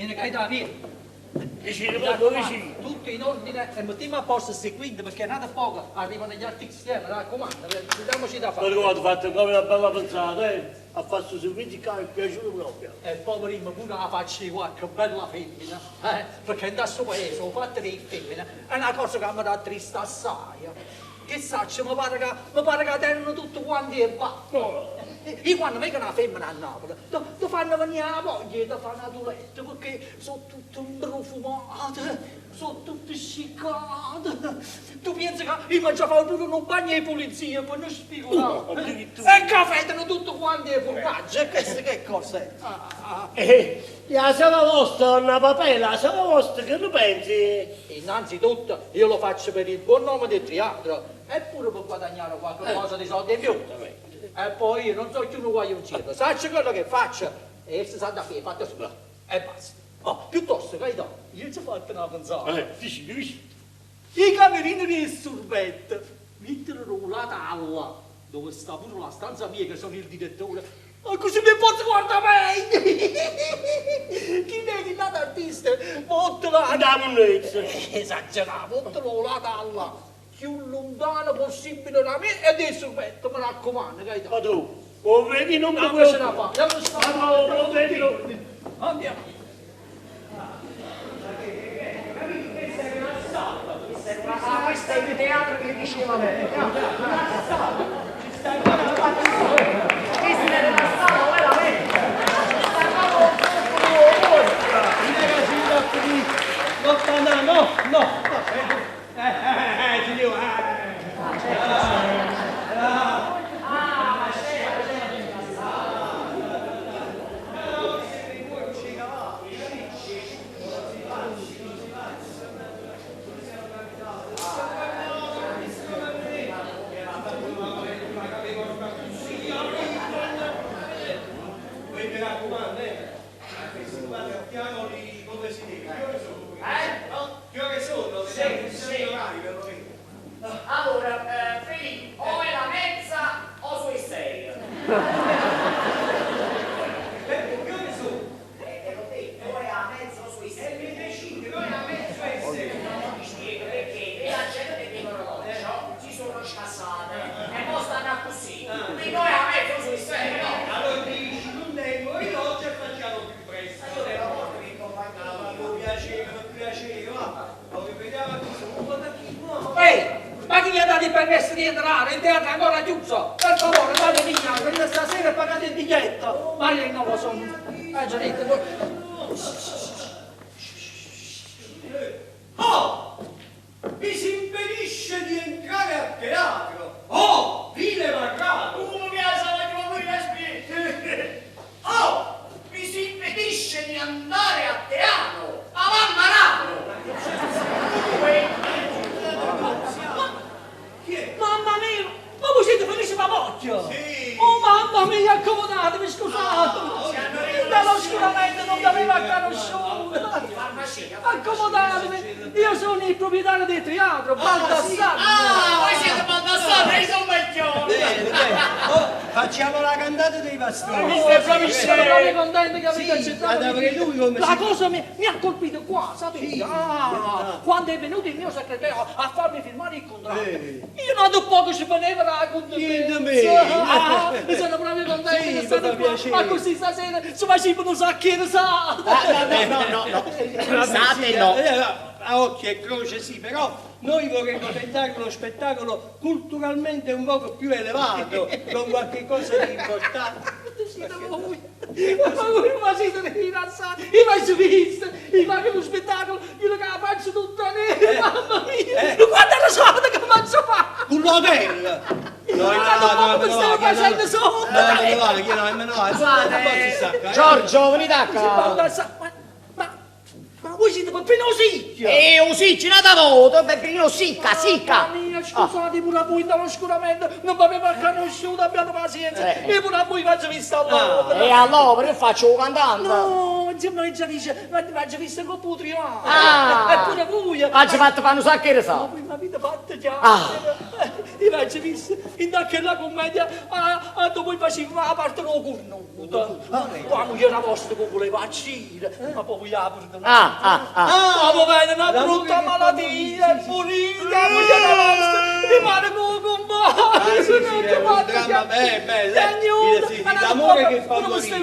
Vieni Gaetano, vieni. Vicino, proprio vicino. Tutto in ordine e mettiamo a posto questi quinti perché n'ato poco arrivano gli artisti, eh, mi raccomando, diamoci da fare. Però ho fatto proprio una bella pensata, eh. Ha fatto questo servizio che mi è piaciuto proprio. E poverino pure la faccia di qualche bella femmina, eh, perché in questo paese ho fatto dei femmine, è una cosa che mi dà triste assai. Che saccio, mi pare che, mi pare che tengono tutto quanti e va. Io quando vedo una femmina a Napoli, ti fanno venire la voglia di fare una toilette, perché sono tutte improfumate, sono tutte sciccate. Tu pensi che io mi fare pure un bagno di pulizia per non sfigurare? Addirittura. E che fetano tutto quanto e formaggio, e questo che cos'è? Ah, ah. Eh, la sala vostra, donna Papè, la sala vostra, che ne pensi? Innanzitutto io lo faccio per il buon nome del teatro e pure per guadagnare qualche cosa di soldi in più. E poi io non so più un guaglioncino, saccio quello che faccio e se sa da fare, fatto solo. E basta. Oh, piuttosto, Gaetano, io ci ho fatto una pensata. Dici, dici. I camerini del sorbetto, mettere rollata alla, dove sta pure la stanza mia che sono il direttore. Ma così mi posso guardare meglio! Chi vedi dato artista, bottala! Andiamo in mezzo. Esagerato, bottala la dalla, più lontano possibile da me e del sorbetto, mi raccomando, Gaetano. Ma tu, lo vedi, non mi Non ce la preoccupare. fa, non ce la Ma fa. no, lo vedi, lo... Andiamo. Ah, questo è il teatro che diceva lei. Questa era una sala veramente. Ci sta proprio No, no, no, no. Eh, eh, eh, signore. Voi mi raccomando, eh. Guarda, pianoli come si deve. Che ore sono? Eh? No? Che ore sono? Sì, Vediamo sì. se sono orari perlomeno. Allora, eh, Filippo, o è la mezza o sui sei. Eh, che ore sono? Eh, te l'ho detto, o è la mezza o sui E sei. mi decide, noi a mezzo e sei. No, ti spiego perché le lancette del mio orologio si sono scassate e mo stanno così. Quindi noi a mezzo sui sei, no? Allora dici, non tengo orologio e facciamo più presto. Allora, la porto in compagnia. Ah, ma piacere, ma piacere, va. Lo rivediamo qui, un po' da chi, no? Ehi, ma chi gli ha dato il permesso di entrare? Il teatro è ancora chiuso. Per favore, andate via, venite stasera e pagate il biglietto. Ma io non lo so. Eh, già detto, voi- Oh! Mi si impedisce di entrare a teatro! Oh! Vile marcato! Come mi ha salvato voi la spirito? Oh! Mi si impedisce di andare a teatro! A Mammarano! Chi è? Mamma mia, ma voi siete felici Papocchio? Sì. Oh mamma mia, accomodatevi, scusate. Dall'oscuramento non vi aveva conosciuto. Farmacia! Accomodatevi, io sono il proprietario del teatro, Baldassarre. Ah, voi siete Baldassarre, io sono Melchiorre! Bene, bene. Oh, facciamo la cantata dei pastori. Oh, sono proprio contento che avete Sì, accettato. ad avere lui come La si- cosa mi, mi ha colpito qua, sapete? Sì. Ah, quando è venuto il mio segretario a farmi firmare il contratto, Eh. io non poco ci veniva la Niente contentezza. meno. Ah, e sono proprio contento Sì, che mi state fa qua. piacere. Ma così stasera si facevano un sacchino sa. Ah, no, no, no, no, no. Sate no. Eh, a occhio e croce sì, però noi vorremmo tentare uno spettacolo culturalmente un poco più elevato, con qualche cosa di importante. Siete voi. Ma voi ma siete rilassati, io faccio visto, io faccio lo spettacolo, io che la faccio tutta nera, mamma mia, guarda la solda che faccio fare! Con l'hotel! No, Guarda come stavo facendo sotto! No, me ne vado, io no, me ne vado. Scusate, Giorgio, venite a qua. Ma, ma, ma voi siete Peppino Sicchio! E un siccio, una volta, Peppino sicca, sicca. Mamma mia, scusate pure a voi dall'oscuramento, non vi avevo conosciuto, abbiate pazienza, Eh. e pure a voi faccio vista all'opera! E allora io faccio il cantante. No, insomma, già dice, ma ma già visto con Putriano! Ah. E pure voi! Oggi fatto fare un sacco di Ma soldi. voi mi avete fatto già! Ah. Io l'aggio visto dint' a chella commedia addò voi faciveve 'a parte d' 'o curnuto. Cu 'a mugliera vosta che 'o vuleva accire, ma po' vuje 'a perdunate. Ma po' vene na brutta malatia e murite, 'a mugliera vosta rimane cu 'o cumpagno. Sì, sì, è un dramma bello, sì, sì, l'amore che fa morire.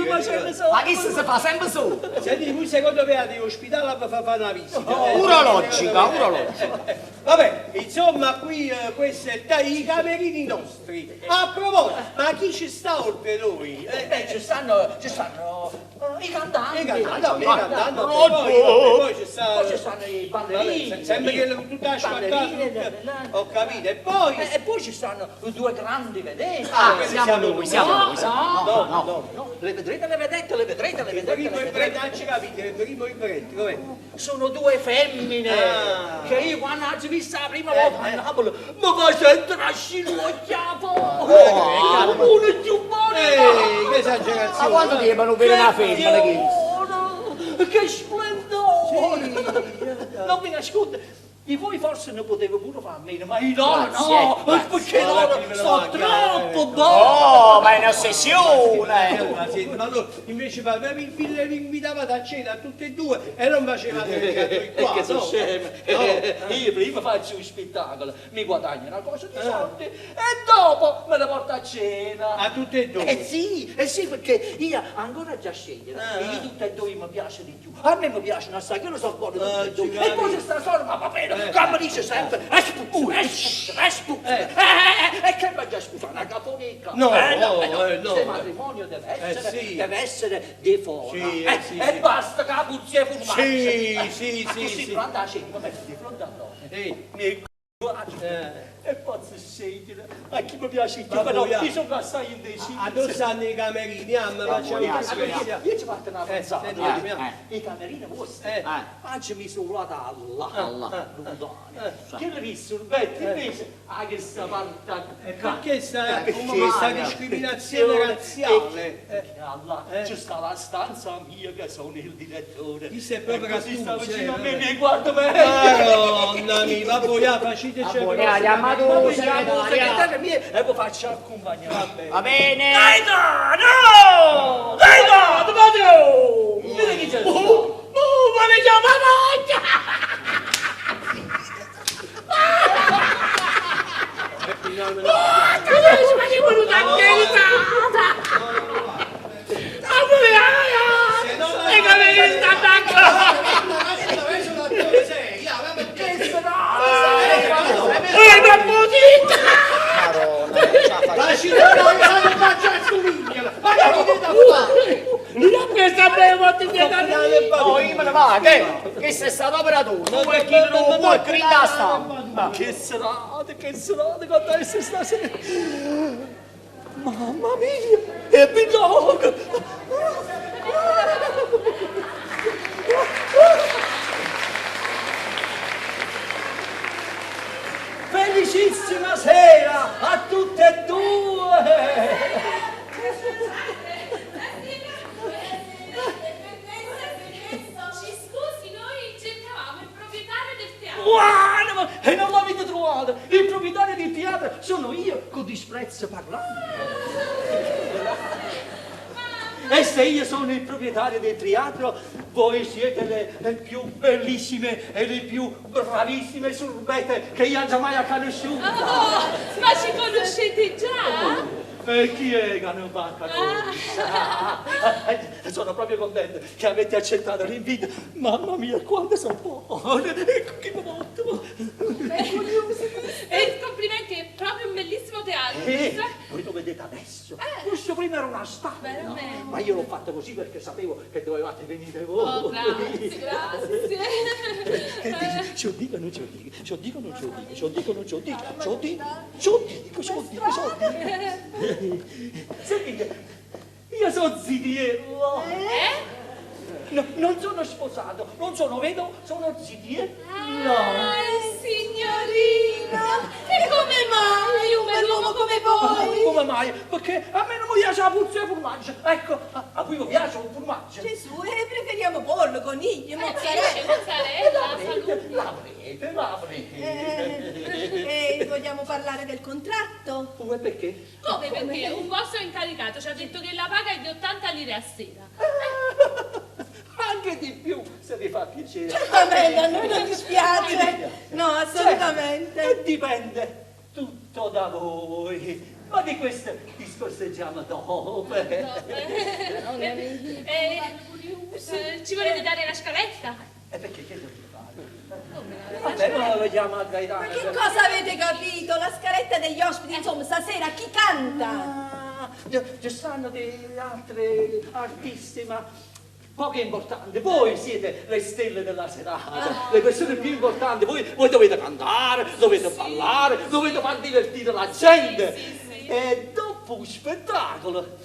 Ma chisto se fa sempe solo. Senti, voi secondo me 'o spitale a ve fa fa na visita. Urologica, urologica. Vabbè, insomma, qui questo è il, i camerini nostri. A proposito, ma chi ci sta oltre noi? Beh, ci stanno i cantanti. I cantanti, i cantanti, poi, poi ci sta... Poi ci stanno i ballerini. Vabbè, sempre che tutta la spaccata, Ballerini, ho capito. E poi... E poi ci stanno due grandi vedette. Ah, siamo noi, siamo noi. No, No, no, no. no. Le vedrete le vedette, le vedrete, le Il vedrete, primo le in vedrete. fretta, non ci capite, il primo in fretta, com'è? Sono due femmine Ah. che io quando ho visto la prima volta a Napoli mi faccio trascino l'occhiapo. Uno è più buono. Ehi, che esagerazione! Ma quanto tempo non vede una femmina che... Che Che splendore! Non vi nascondo, di voi forse ne potevo pure fare a meno, ma i loro no, Grazie, perché No, loro perché sono me lo troppo eh. buoni! Oh, ma è un'ossessione! Ma senti, ma allora invece fa, ma vi, vi, vi invitavate a cena a tutte e due e non facevate venire a noi qua, E che sono no? scemo. No. Io prima faccio un spettacolo, mi guadagno una cosa di soldi e dopo me ne porto a cena. A tutte e due? Eh sì, eh sì, perché io ancora già scegliere, Ah. io tutte e due mi piace di più. A me mi piace una sai, che lo so buono tutte Ah, e due. ci E poi capisco. c'è sta sorella, ma va bene, che mi dice sempre, e sputa, e sputa, e sputa. Eh. E che mi già scusa, una caponica. No, no, eh, no. eh, no. Se matrimonio deve essere, sì. deve essere di fuori. Sì, eh, sì, e sì. basta che la puzza e formaggio. Sì, Eh, sì, ma sì, Così sì. durante la cena mi metto di fronte a loro. Sì. Mi guardo Eh. e posso scegliere a chi mi piace di più, Ma però voi, ah. io sono assai indeciso. A dove stanno i camerini? Ah, ma facciamo buoni, questo. Allora, io ci faccio una Eh, pensata. senti, eh. I camerini vostri, Eh. oggi mi sono volata là, Allah. lontano. Che l'ho visto, un betto, invece, a che sta parte E perché sta, Perché questa discriminazione razziale? Eh, Allah, Eh. c'è sta la stanza mia che sono il direttore. Chi sei proprio E così sta cattivo, vicino a cioè, me, eh. mi guarda meglio. Madonna mia, ma voi ah, faceteci Ah, buoni, ah, chiamate Ma un voi siamo segretario. segretario mio e vi faccio accompagnare. Va bene! Gaetano! Gaetano, padrone! Vedi chi c'è? Oh, ma mi chiama mangia! Oh, che ma che venuta anche risata! Ma come no- E come che sta attaccando? Che sarà? E ma così! Madonna, non ce la faccio. Ma che dite da fare? Non questa bevo ti No, io me ne vado, eh! Questa è stata opera tua, tu e chi non può gridare sta! Che serata, che serata quando essere stasera! Mamma mia, è bilogo! Felicissima sera a tutte e due! Ci scusi, noi cercavamo il proprietario del teatro. Guarda, ma- e non l'avete trovato! Il proprietario del teatro sono io, con disprezzo parlando. E se io sono il proprietario del teatro, voi siete le, le più bellissime e le più bravissime surbete che io abbia mai conosciuto. Oh, ma ci conoscete già? E chi è che non va a conoscere? Ah, Sono proprio contento che avete accettato l'invito. Mamma mia, quante sono buone! Che molto! E complimenti, è proprio un bellissimo teatro. Eh, voi lo vedete adesso. Questo prima era una stalla. Veramente. Ma io l'ho fatto così perché sapevo che dovevate venire voi. Oh, grazie, grazie. Che dici? Ce lo dico o non ce lo dico? Ce lo dico o non ce lo dico? Ce lo dico o non ce lo dico? Ce lo dico? Ce lo dico, ce lo dico, ce lo dico. Sentite, io sono zitiello. Eh? No, non sono sposato, non sono vedovo, sono zitiello. Ah, signorino, e come mai un bell'uomo come voi? Come mai? Perché a me non mi piace la puzza di formaggio. Ecco, a, a voi vi piace un formaggio? Gesù, e preferisco Preferiamo pollo, coniglio, Pesce, mozzarella. mozzarella, salumi. L'avrete, l'avrete. E vogliamo parlare del contratto? Come perché? Come perché? Un vostro incaricato ci ha detto che la paga è di 80 lire a sera. Anche di più, se vi fa piacere. Certamente, a noi non dispiace. No, assolutamente. E dipende tutto da voi. Ma di questo discorseggiamo dopo. Ci volete dare la scaletta? E perché che dovete fare? Come la Vabbè, ma lo vediamo a Gaetano. Ma che cosa avete capito? La scaletta degli ospiti, insomma, stasera chi canta? Ah, ci stanno degli altri artisti, ma poco importante. Voi siete le stelle della serata, le persone più importanti. Voi dovete cantare, dovete ballare, dovete far divertire la gente. Sì, sì, sì. E dopo un spettacolo,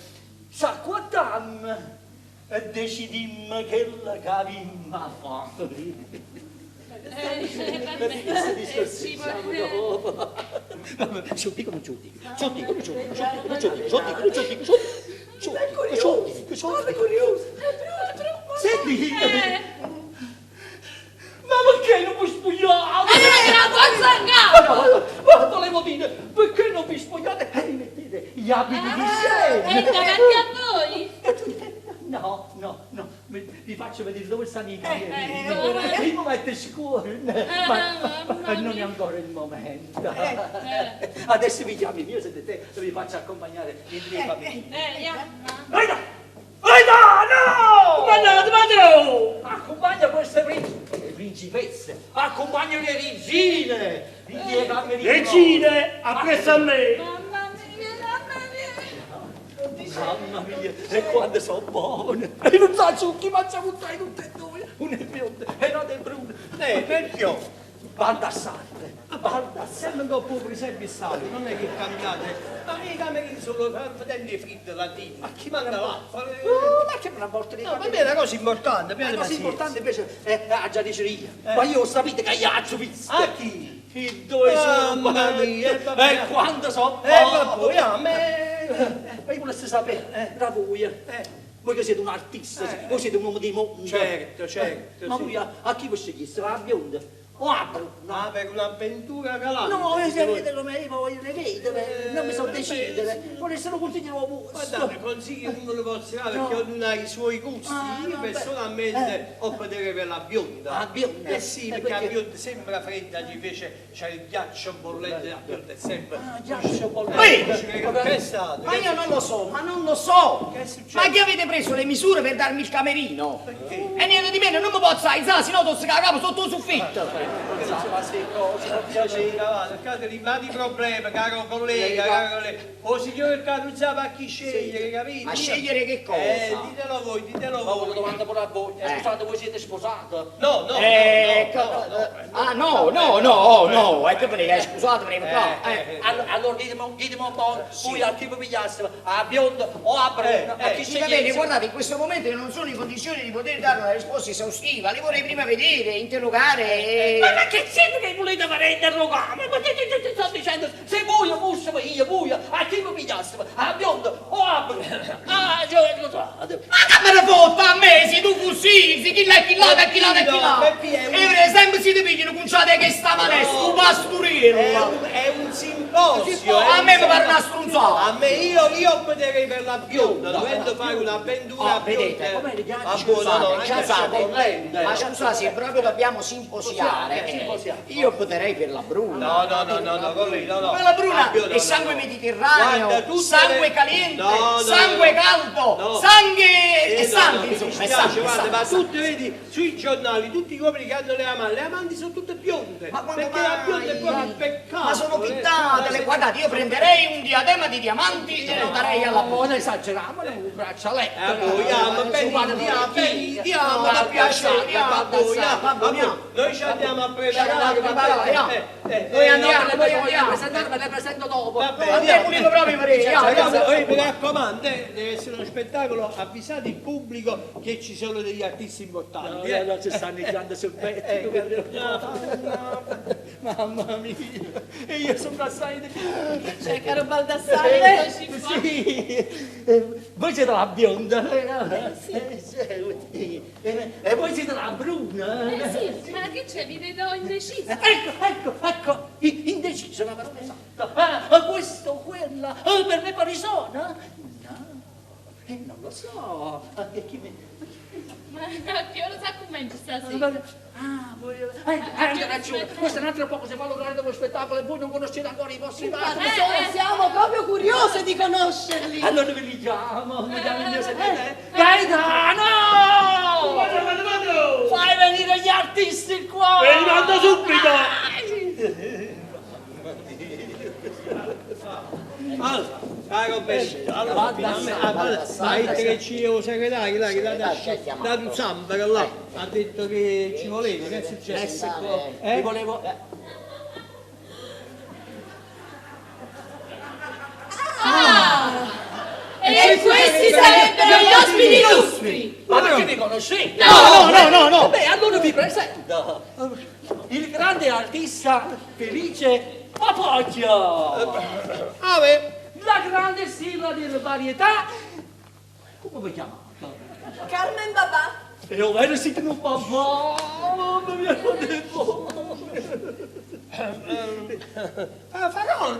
s'acquattam e decidimmo che la capimmo a fare. Va bene. Questo Ci discorso dopo. Ce lo dico, non ce lo dico. Ce lo dico, non ce lo dico, ce lo dico, ce lo dico, ce lo dico, ce lo dico, ce lo dico, ce lo dico. curioso. Senti, Eh. ma perché non vi spogliate? La forza in capo! Ma no, ma volevo dire, perché non vi spogliate e rimettete gli abiti di È scena? davanti a voi! No, no, no, vi faccio vedere dove stanno i camerini. eh. Il momento è scuro, ma, mamma ma non è mia. ancora il momento. Adesso vi chiamo io, siete te, e vi faccio accompagnare in mia famiglia. Yeah. Aida! Aida, no! Ma no, ma no! Accompagna queste principesse, accompagna le regine, i camerini. Regine, appresso a me! Mamma mia, mamma mia! Mamma mia, e quante sono buone! E non so chi mangia buttare tutte e due, una è bionda e l'altra è bruna. Perché? Baldassarre, Baldassarre. Sempre un po' presepe sale, non è che cambiate. Ma i camerini sono vedendo freddo la dì, ma chi manda l'acqua? Oh, ma che una volta di No, ma è una cosa importante, La abbiate cosa pazienza. importante invece è a già dicere io. Ma io sapete che io ho visto. A chi? I due sono Mamma mia, belli. vabbè. E quando sono Vabbè, ah, ma... Ma io volessi sapere, da voi, voi che siete un artista, voi siete un uomo di mondo. Certo, certo, Ma sì. voi a chi voi sceglieste? La bionda o a bruna? Ah, per un'avventura galante. No, dite se voi. vedete come io voglio le vedere, non mi sono vabbè, decidere. Volessero un consiglio vostro. Guardate, consigli non me lo posso dare perché No. ognuno ha i suoi gusti. Ah, Io vabbè. personalmente opterei per la bionda. La bionda? Eh sì, perché la Perché? bionda sembra fredda, invece c'è il ghiaccio bollente, la bionda è sempre. Ah, ghiaccio bollente. Che è stato? Ma io non lo so, ma non lo so! Che è successo? Ma che avete preso le misure per darmi il camerino? Perché? E niente di meno, non mi posso alzare, sennò tocco la capo sotto il soffitto! Ma se cosa, piacere, avanti, ma di problema, caro collega, caro collega. O signore Caruzza va a chi scegliere, capito? Ma scegliere che cosa? Ditelo voi, ditelo Ma una voi. domanda pure a voi. Scusate, voi siete sposato? No, no, Ecco, no, no, no. ah no, no, no, no, ecco perché, scusate, prego, qua, Allora ditemi un po', voi a chi vi pigliaste? A bionda o a bruna? A chi Sì, va bene, sceglieste? guardate, in questo momento io non sono in condizione di poter dare una risposta esaustiva, le vorrei prima vedere, interrogare. Ma che siete che volete fare interrogare? Ma che che sto dicendo? Se voi fossimo io, voi, a chi vi pigliaste? A bionda o a bruna? Ah, cioè, lo so. Ma che me ne fotta a me, se tu fossi, se chi là, chi là, chi là, chi là. No, perché è un- E per esempio se ti pigliano conciate che sta manesta, un È pasturello. un simposio. A è un me mi pare una simposio. stronzata. A me io opterei per la bionda, dovendo fare un'avventura Oh, vedete, bionda. come le ghiaccio, Ah, buono, no, Scusate, anche scusate, bollente. ma scusate, se proprio dobbiamo simposiare, Simposiare. io opterei per la bruna. No, no, no, no, no, collega, no, no. Ma la bruna Ah, bionda, è no, sangue no. mediterraneo, Guarda, tutte sangue le- caliente, No, no, sangue no. caldo, No. sangue e No, sangue, no, mi insomma, è dispiace, sangue, guarda, sangue, ma sangue. tutte, vedi, sui giornali, tutti gli uomini che hanno le amanti, le amanti sono tutte bionde. Ma quando perché la bionda è proprio mai? il peccato. Ma sono eh. pittate, le- guardate, io prenderei un diadema di diamanti e lo darei alla No, non esageriamo, un braccialetto. Vogliamo, bene, andiamo, bene, andiamo, da piacere, andiamo, vogliamo, vogliamo. Noi ci andiamo a preparare, Ci andiamo a preparare, va bene, Noi andiamo, Me noi le andiamo. presentare, me le presento dopo. Va bene, A te andiamo. pulito proprio per Cioè, ragazzi, io. mi raccomando, deve essere uno spettacolo, avvisate il pubblico che ci sono degli artisti importanti. No, no, ci stanno iniziando sul petto. Mamma mia, e io sono assai... Che c'è, caro Baldassarre? Sì, voi siete la bionda, sì. E voi siete la bruna. Sì, ma che c'è? Vi vedo indecisa. Ecco, ecco, ecco, indeciso è una parola esatta. Ah, questo o quella, per me Parisona? No, non lo so. Chi mi... Ma che ora sa comincia stasera? Ah, voi... Avete ragione, questo è un altro poco, se fa l'orario dello spettacolo e voi non conoscete ancora i vostri padri. Siamo proprio curiose di conoscerli. Allora vi diciamo, vediamo il mio segreto. Gaetano! Vado, vado, vado! Fai venire gli artisti qua! Ve li mando subito! Allora, caro bello, allora, finalmente, che ci io segretario, là, che l'ha dato un samba, là, ha detto che ci voleva, che è successo? Vi volevo... Ah! E questi sarebbero gli ospiti illustri! Ma perché mi conoscete? No, no, no, no! Beh, allora vi presento il grande artista Felice Papocchio! Ah, beh. La grande stella della varietà. Come vi chiamate? Carmen Babà. E io vero siete un babà! Mamma mia, quanto è buono! Farò,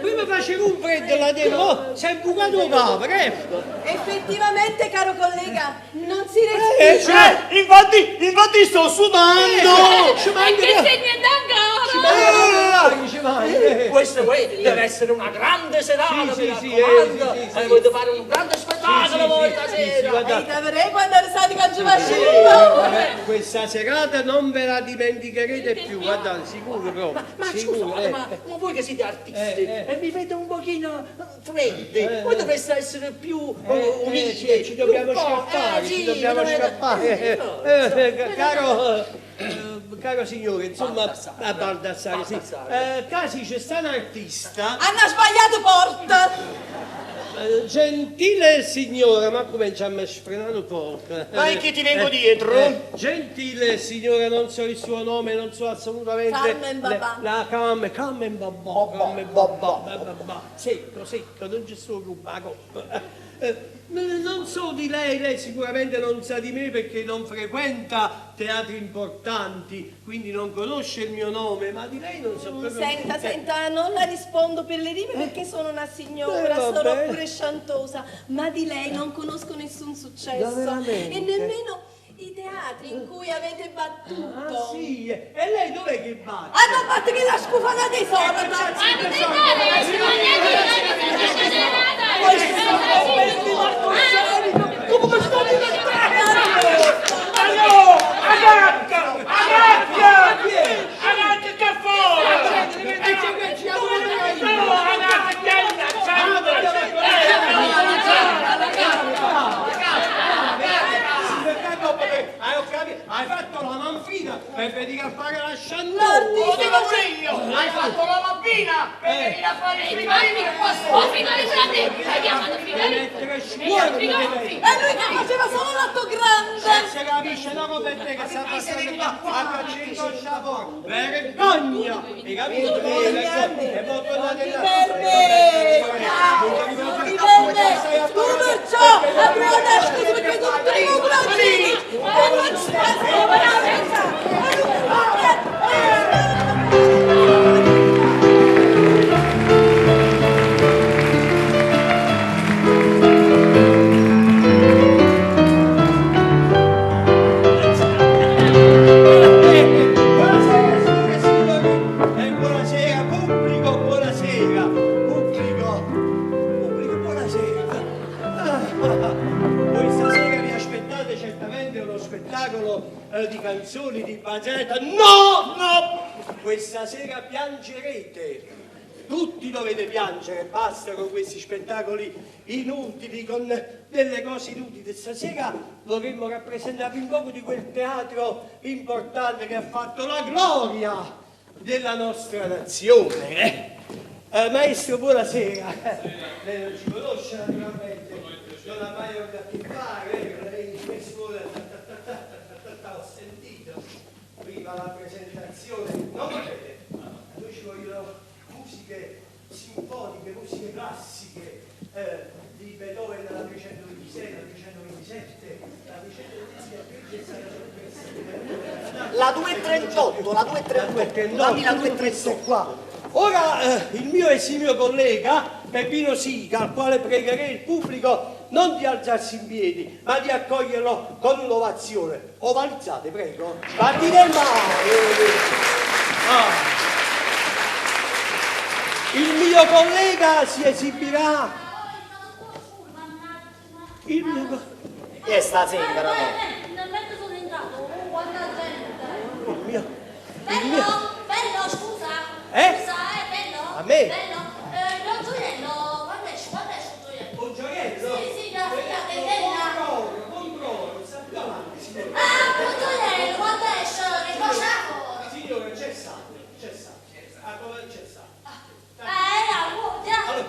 prima facevo un freddo là dentro, oh, sei bucato il papà, che? Effettivamente, caro collega, non si respira. Cioè, infatti sto sudando! Ci E manca... che se niente ancora! Ci manca... Questo qui deve essere una grande serata, Sì, mi sì, raccomando! sì, sì, sì, E volete fare un grande spettacolo Sì, sì, voi sì, stasera! sì, guarda. E davvero quando state con Giovanni. Questa serata non ve la dimenticherete più, guardate, sicuro proprio. Ma sicuro, scusate, ma voi che siete artisti e mi vedo un pochino freddi, voi dovreste essere più uniti. ci dobbiamo più scappare, sì, ci dobbiamo dovete- scappare. Caro signore, insomma, a Baldassare, sì. Baldassare. Casi c'è sta un artista, Hanno sbagliato porta. gentile signora, ma cominciamo a sfrenare un po'. Vai che ti vengo dietro. Gentile signora, non so il suo nome, non so assolutamente. Carmen Babà. La Carmen, Carmen Babà, Carmen Babà, Babà. Secco, secco, non c'è solo ruba, coppa. Non so di lei, lei sicuramente non sa di me perché non frequenta teatri importanti, quindi non conosce il mio nome, ma di lei non so proprio. Senta, senta, non la rispondo per le rime perché sono una signora, vabbè. sono pure sciantosa, ma di lei non conosco nessun successo Veramente? e nemmeno i teatri in cui avete battuto. Ah sì, e lei dov'è che batte? Ah, no, batte che la scufana dei soldi! Ma non è vero, ci Questi sono momenti palcoscenico, come mi sto divertendo! Ma no! Agacca! Agacca! Agacca che fuori! E c'è che ci No, agacca! Hai fatto la manfrina per venire a fare la sciandona! L'artista Lo dico io! Hai fatto la mappina per venire a fare il frigorifero qua Oh, sopra! frigorifero a te! Hai chiamato frigorifero? Mettere E scuola frigorifero! E lui che faceva solo l'atto grande! Se capisce no come te che sta passando qua a cacciare in coscia fuori! Vergogna! Hai capito? E poi tornate là! Per me! Per me! Tu perciò avrei una scusa perché tu ti congratuli! E non ci Buonasera signore e signori e buonasera pubblico, buonasera pubblico, pubblico, buonasera. Ah, voi stasera vi aspettate certamente uno spettacolo di canzoni di barzelletta. No, no! Questa sera piangerete. Tutti dovete piangere, basta con questi spettacoli inutili, con delle cose inutili. Stasera vorremmo rappresentarvi un poco di quel teatro importante che ha fatto la gloria della nostra nazione. Maestro, buonasera. Lei non ci conosce naturalmente, non ha mai avuto a che fare, lei che suona, ta ta ta ta ta ta ta, ho sentito. Prima la presentazione, non va bene, a noi ci vogliono musiche sinfoniche, musiche classiche, eh, di Beethoven la 326, la 327, la 327, La 238, la 238, dammi la 238. qua. Ora eh, il mio esimio collega Peppino Sica, al quale pregherei il pubblico non di alzarsi in piedi, ma di accoglierlo con un'ovazione. Ovalizzate, prego. Fatti le mani. Ah. Il mio collega si esibirà. Il mio co- Chi è sta zingara? mo? Nel mezzo sono entrato, oh, quanta gente. Il mio. Il mio. Bello, bello, scusa. Eh? Scusa, bello. A me? Bello. Eh, lo gioiello, quando esce, quando esce il gioiello? Un gioiello? Sì, sì, la figlia che è bella. Controllo, controllo, sta più avanti, signore. Ah, lo gioiello, quando esce, che cosa fuori? Signore, c'è stato, c'è stato. Ah, come c'è stato? Allora,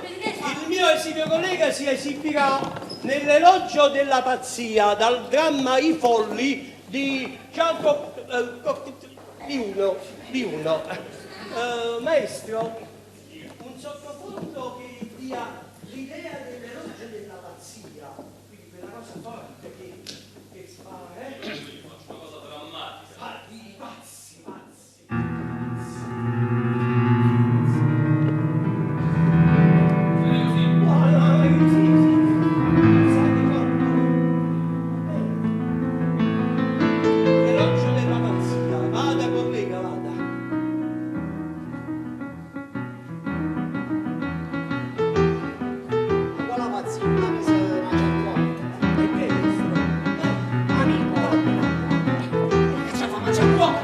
Il mio esimio collega si esibirà nell'elogio della pazzia dal dramma I folli di Giacomo di uno, di uno. Maestro, un sottofondo che dia l'idea dell'elogio della pazzia, quindi quella cosa forte che si fa, eh? Faccio una cosa drammatica. Ah, di pazzi, pazzi. Bene così. No, no, no, sì, sì. Sai troppo. Elogio della pazzia. Vada collega, vada. Quella pazzia, una mi si mangia il cuore. E che è questo? Amico, che ci fa mangiare il cuore?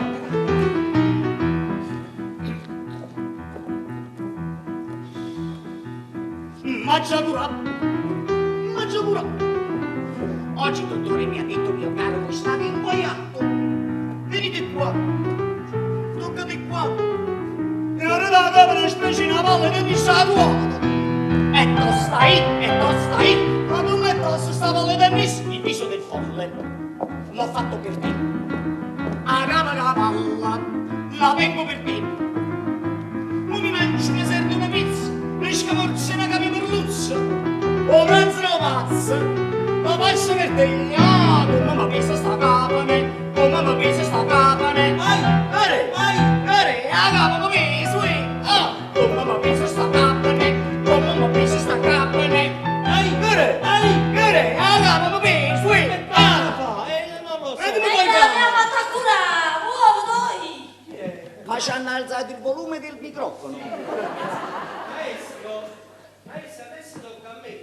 Mangia pure, mangia pure. Oggi il dottore mi ha detto, mio caro, voi state inguaiato. Venite qua, toccate qua. E ora da capo una specie di una palla che mi sta ruota. E tosta lì, e tosta lì. Ma non è tosta sta palla del tennis, il viso del folle. L'ho fatto per te. A capa la palla, la vengo per te. Non mi mangio una serve una pizza, una scamorza una capi merluzza. O pranzo una pazza, ma passo per te. Ah, come mi pesa sta capane, come mi pesa sta capane. Vai, Are, vai. are, a capa come peso, eh. Ah, come mi pesa sta capane, come mi pesa sta capane. Vai, Are, vai. are, a capa come peso, eh. Che Ah. fa? Non lo so. Eh, come E puoi fare? l'abbiamo attaccata, uovo noi. Chi è? Ma ci hanno alzato il volume del microfono. Maestro, maestro, adesso tocca a me.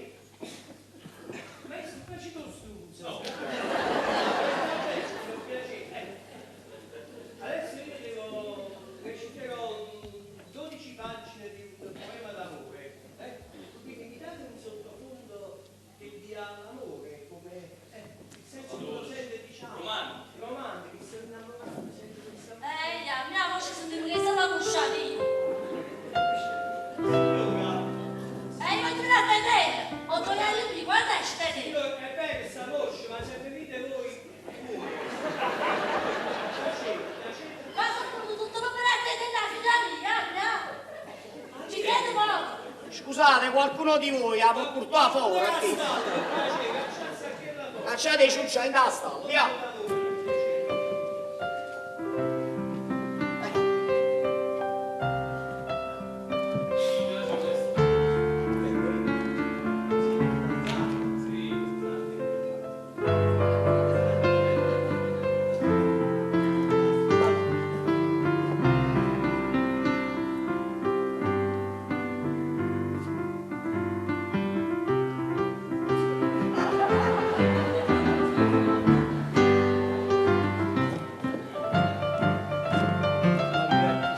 Maestro, facci tu scusa. No. Adesso io devo reciterò 12 pagine di un poema d'amore. Eh? Quindi mi date un sottofondo che dia l'amore come il senso che lo sente, diciamo. Romantico. Romantico, mi sto innamorando, sento questa. Ya, mia voce sentivo che stava cusciatina. Signora, Io voglio vedere a vedere. Ho gioiello qui, guarda, esce te. signora, è bene sta voce, ma se venite voi, voi. Piacere, piacere. Ma sono venuto tutto per te della figlia mia, mia. Ci credo poco. Scusate, qualcuno di voi ha portato fuori. Piacere, cacciate anche la voce. Cacciate i ciuccia in testa, via.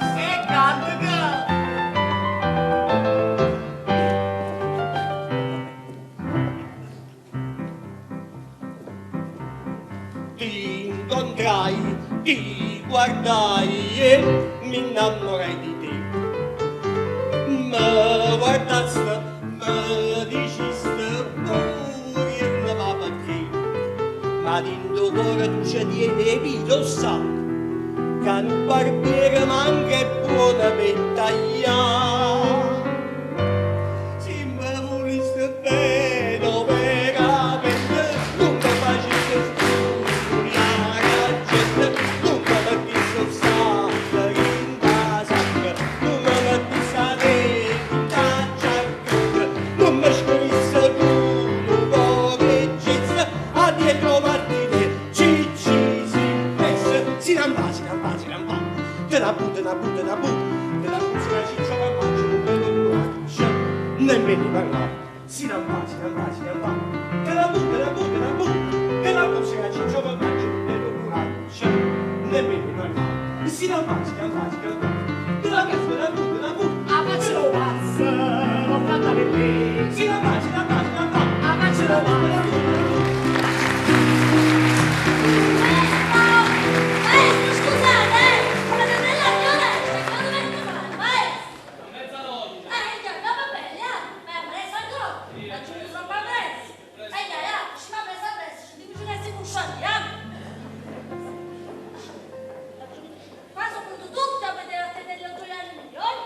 Sì, E canta che... Ti incontrai, ti guardai e mi innamorai di te. Mi guardasti, mi dicesti pure ma perché? Ma dentro cuore tu ci tieni e lo sa. Che un barbiere manca è buona per tagliare. Se mi volesse bene, veramente, non mi facesse sfuriare la gente, non mi mettesse sale in sacca, non mi mettesse la in giacca, non mi scrivesse tu, poche a dietro Martine, Cicci Silvestre, si ramba, si ramba, si ramba, te la butta, te la butta, te la butta, te la butta, la ciccia, la faccia, non vedo braccia, nemmeno parla, si ramba, si ramba, si ramba, te la butta, te la butta, te la butta, te la butta, la ciccia, la faccia, non vedo braccia, nemmeno parla, si ramba, si ramba, si ramba, te la butta, te la butta, te la butta, A faccia lo pazzo, l'ho fatta per te. si ramba, si ramba, si ramba, A faccia te la lo butta, te la pazzo. butta, te la butta. Maestro! Maestro, scusate, eh! Ma non è la violenza, che non è male, maestro! A mezzanotte. Già, va bene, eh! Ma è preso ancora! Aggiungo troppo presto! Già, già, ci va preso presto, ci dico che si uscire, eh! Qua sono venuto tutti a vedere a te degli 8 anni migliori!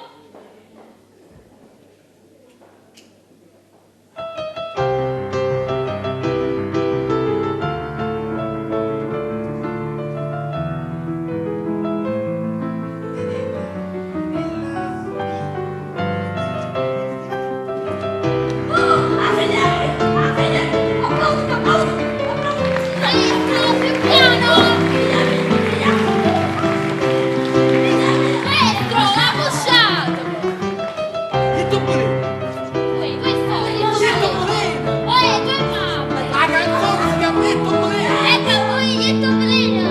Oh, a vedere, a vedere! Applausi, applausi, applausi! Maestro, più piano! Maestro, l'ha pushato! Che tu volevi? Ui, questo è il Che tu volevi? Oh, due mamme! La canzone si chiama Detto Veleno! Ecco, voi detto veleno!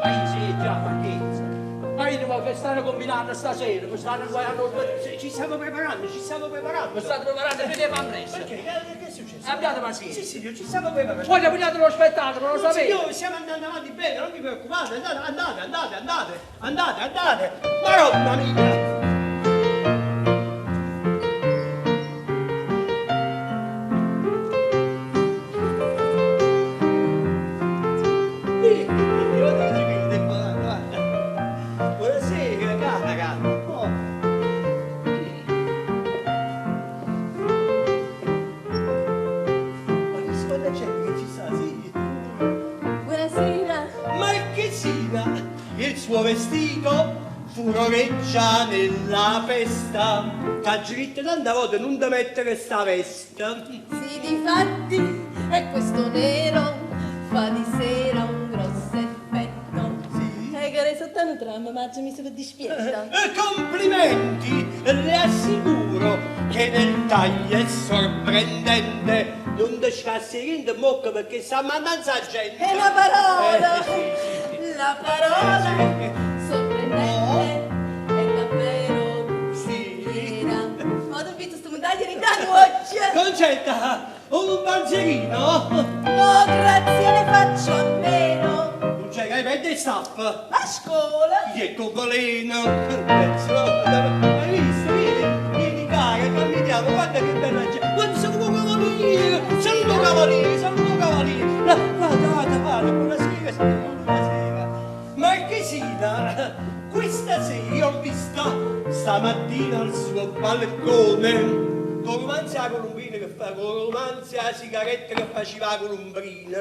Ma sì, già, Marchese. Ma io ma che stanno combinando stasera? Mi stanno inguaiando il... Ci stiamo preparando, ci stiamo preparando. Mi state preparando e vediamo a presto. Perché? Che è successo? Abbiate pazienza. Sì, signor, ci stiamo preparando. Voi avete lo spettacolo, lo No, sapete? signor, stiamo andando avanti bene, non vi preoccupate, andate, andate, andate, andate, andate, andate. Madonna mia! Sì, io dico che devo andare. Buonasera, cara. Oh. Ma che squadra c'è che ci sta, sì? Buonasera. Marchesina, il suo vestito furoreggia nella festa. T'ha dritto tante volte non da mettere sta veste. Sì, difatti, è questo nero fa di sera un grosso effetto. Sì. E che sotto un tram, ma mi si dispiace. Complimenti, le assicuro che nel taglio è sorprendente. Non ti scassi niente in bocca perché sta mandando la gente. È la parola, Sì, sì, sì. la parola Sì. sorprendente è davvero Sì. lusinghiera. Ma ho visto sto medaglia di tanto oggi. Concetta, un panzerino? No, grazie, ne faccio a meno. Non c'è che prende il stappa. A scuola. Che veleno! Hai visto? Vieni, vieni cara, camminiamo, guarda che bella gente! Guarda, saluto cavaliere! Saluto cavaliere, saluto cavaliere! Guarda, guarda, guarda, buonasera, signora, buonasera! Marchesina, questa sera io ho visto stamattina al suo balcone con romanzi alla colombrina che fa, con romanzi alla sigaretta che faceva la colombrina.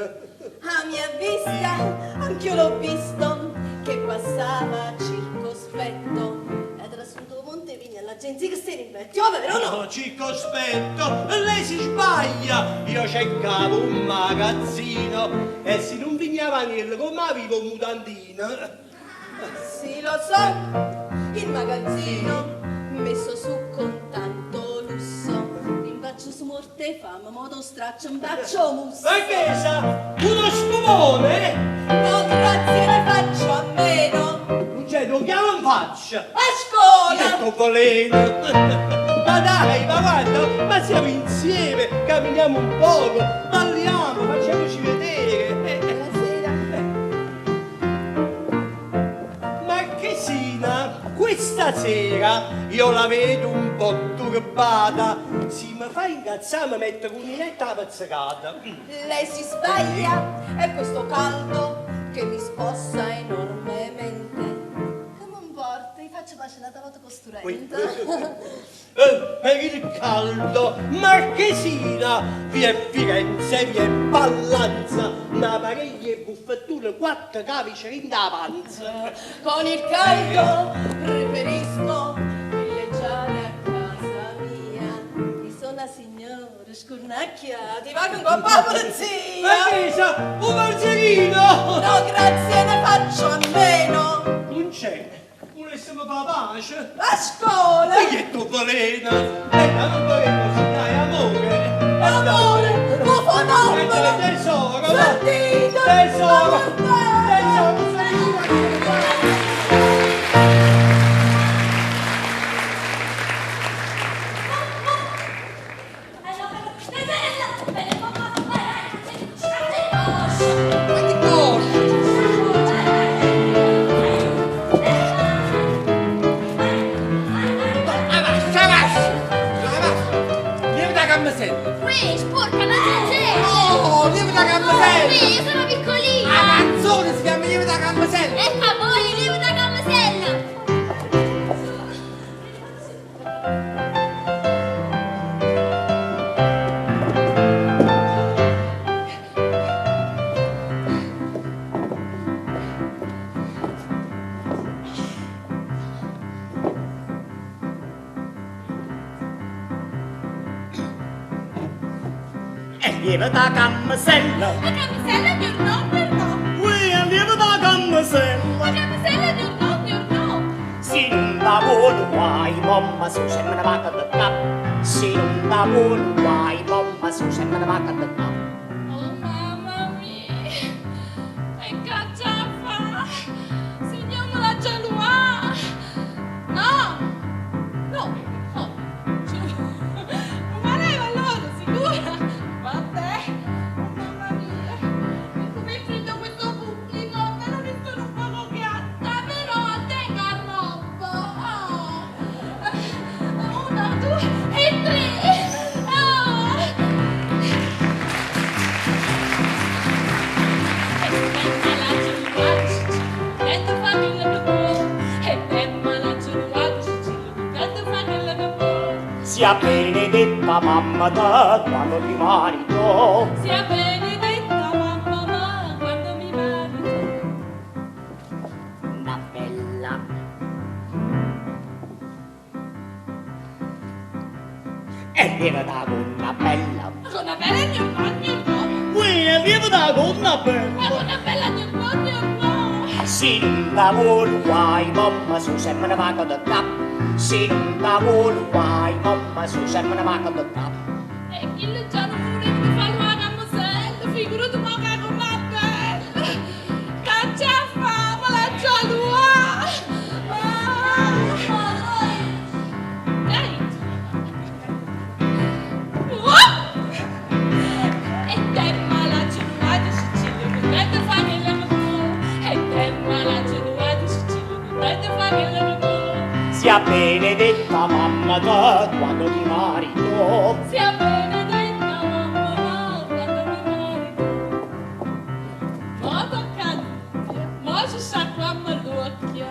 Ah, mi ha vista, anch'io l'ho visto, che passava circospetto. Ed era assunto Montevini all'agenzia che si rimette, ovvero no? No, circospetto, lei si sbaglia! Io cercavo un magazzino e se non veniva niente come avevo un mutandino. Sì, lo so, il magazzino messo su con tanto lusso. Rinfaccio su morte fama, modo straccio, un bacio musso. Marchesa, uno spumone? No, grazie, ne faccio a meno. Non c'è, lo chiamo in faccia! A scuola! Ecco veleno! Ma dai, ma guarda, ma siamo insieme, camminiamo un poco, balliamo, facciamoci vedere. Buonasera. Marchesina, questa Stasera io la vedo un po' turbata. Se mi fa incazzare mi metto con Ninetta pezzicata. Lei si sbaglia, è questo caldo che mi spossa enormemente. Che mi importa, gli faccio pace un'altra volta costurendo. Per il caldo, Marchesina, vi è Firenze, vi è Pallanza, una pareglia e buffettura, quattro cavici in da panza. Con il caldo preferisco villeggiare a casa mia. Io sono una signora scurnacchia, ti va con la polizia. Marchesa, un marzerino! No, grazie, ne faccio a meno. Non c'è, volessimo fare pace. A scuola! Ma che tu veleno? Non vorremmo così, dai, amore! Amore, bufonomolo! Tesoro, Sentite! Tesoro! Tesoro! Lieva la camisella! Qui, sporca, non c'è! Oh, lieva la camisella! Qui, io sono piccolina! La canzone si chiama Lieva la camisella! E a voi, lieva la camisella! E lieva da camisella. La camisella di un no per no! Ui, lieva da camisella. La camisella di un no, di un no! Se non da vuole guai, mamma su sempre una vacca da cap. Se non da vuole guai, mamma su sempre una vacca da cap. Oh mamma mia! E caccia fa! Signor me la gialua! No! No! No! Non valeva allora, sicura! Vabbè! Oh mamma mia! E come freddo questo pubblico! Però mi sono un poco chiatta, però a te carrobbo! Oh! Una, due e tre! Oh! Sia benedetta mamma da quando ti marito. Sia benedetta mamma ma quando mi marito. Una bella. E lieva da gonna bella. Una bella mio no, no. Ui, lieva da gonna bella. Una bella mio no, no. Se non da vuole guai, mamma su sempre una vacca da cap. Se non da vuole guai, mamma su sempre una vacca da cap. E chi le già non voleva fare una camosella, figurati ma che con la bella. Caccia fama la gialua. Dai. E te mala giornata Sicilia, potete fare la mia. E te mala giornata Sicilia, potete fare la mia. Sia benedetta mamma da quando ti marito. Sia benedetta mamma ma quando mi marito. Mo tocca a tutti, mo ci sciacquiamo l'occhio.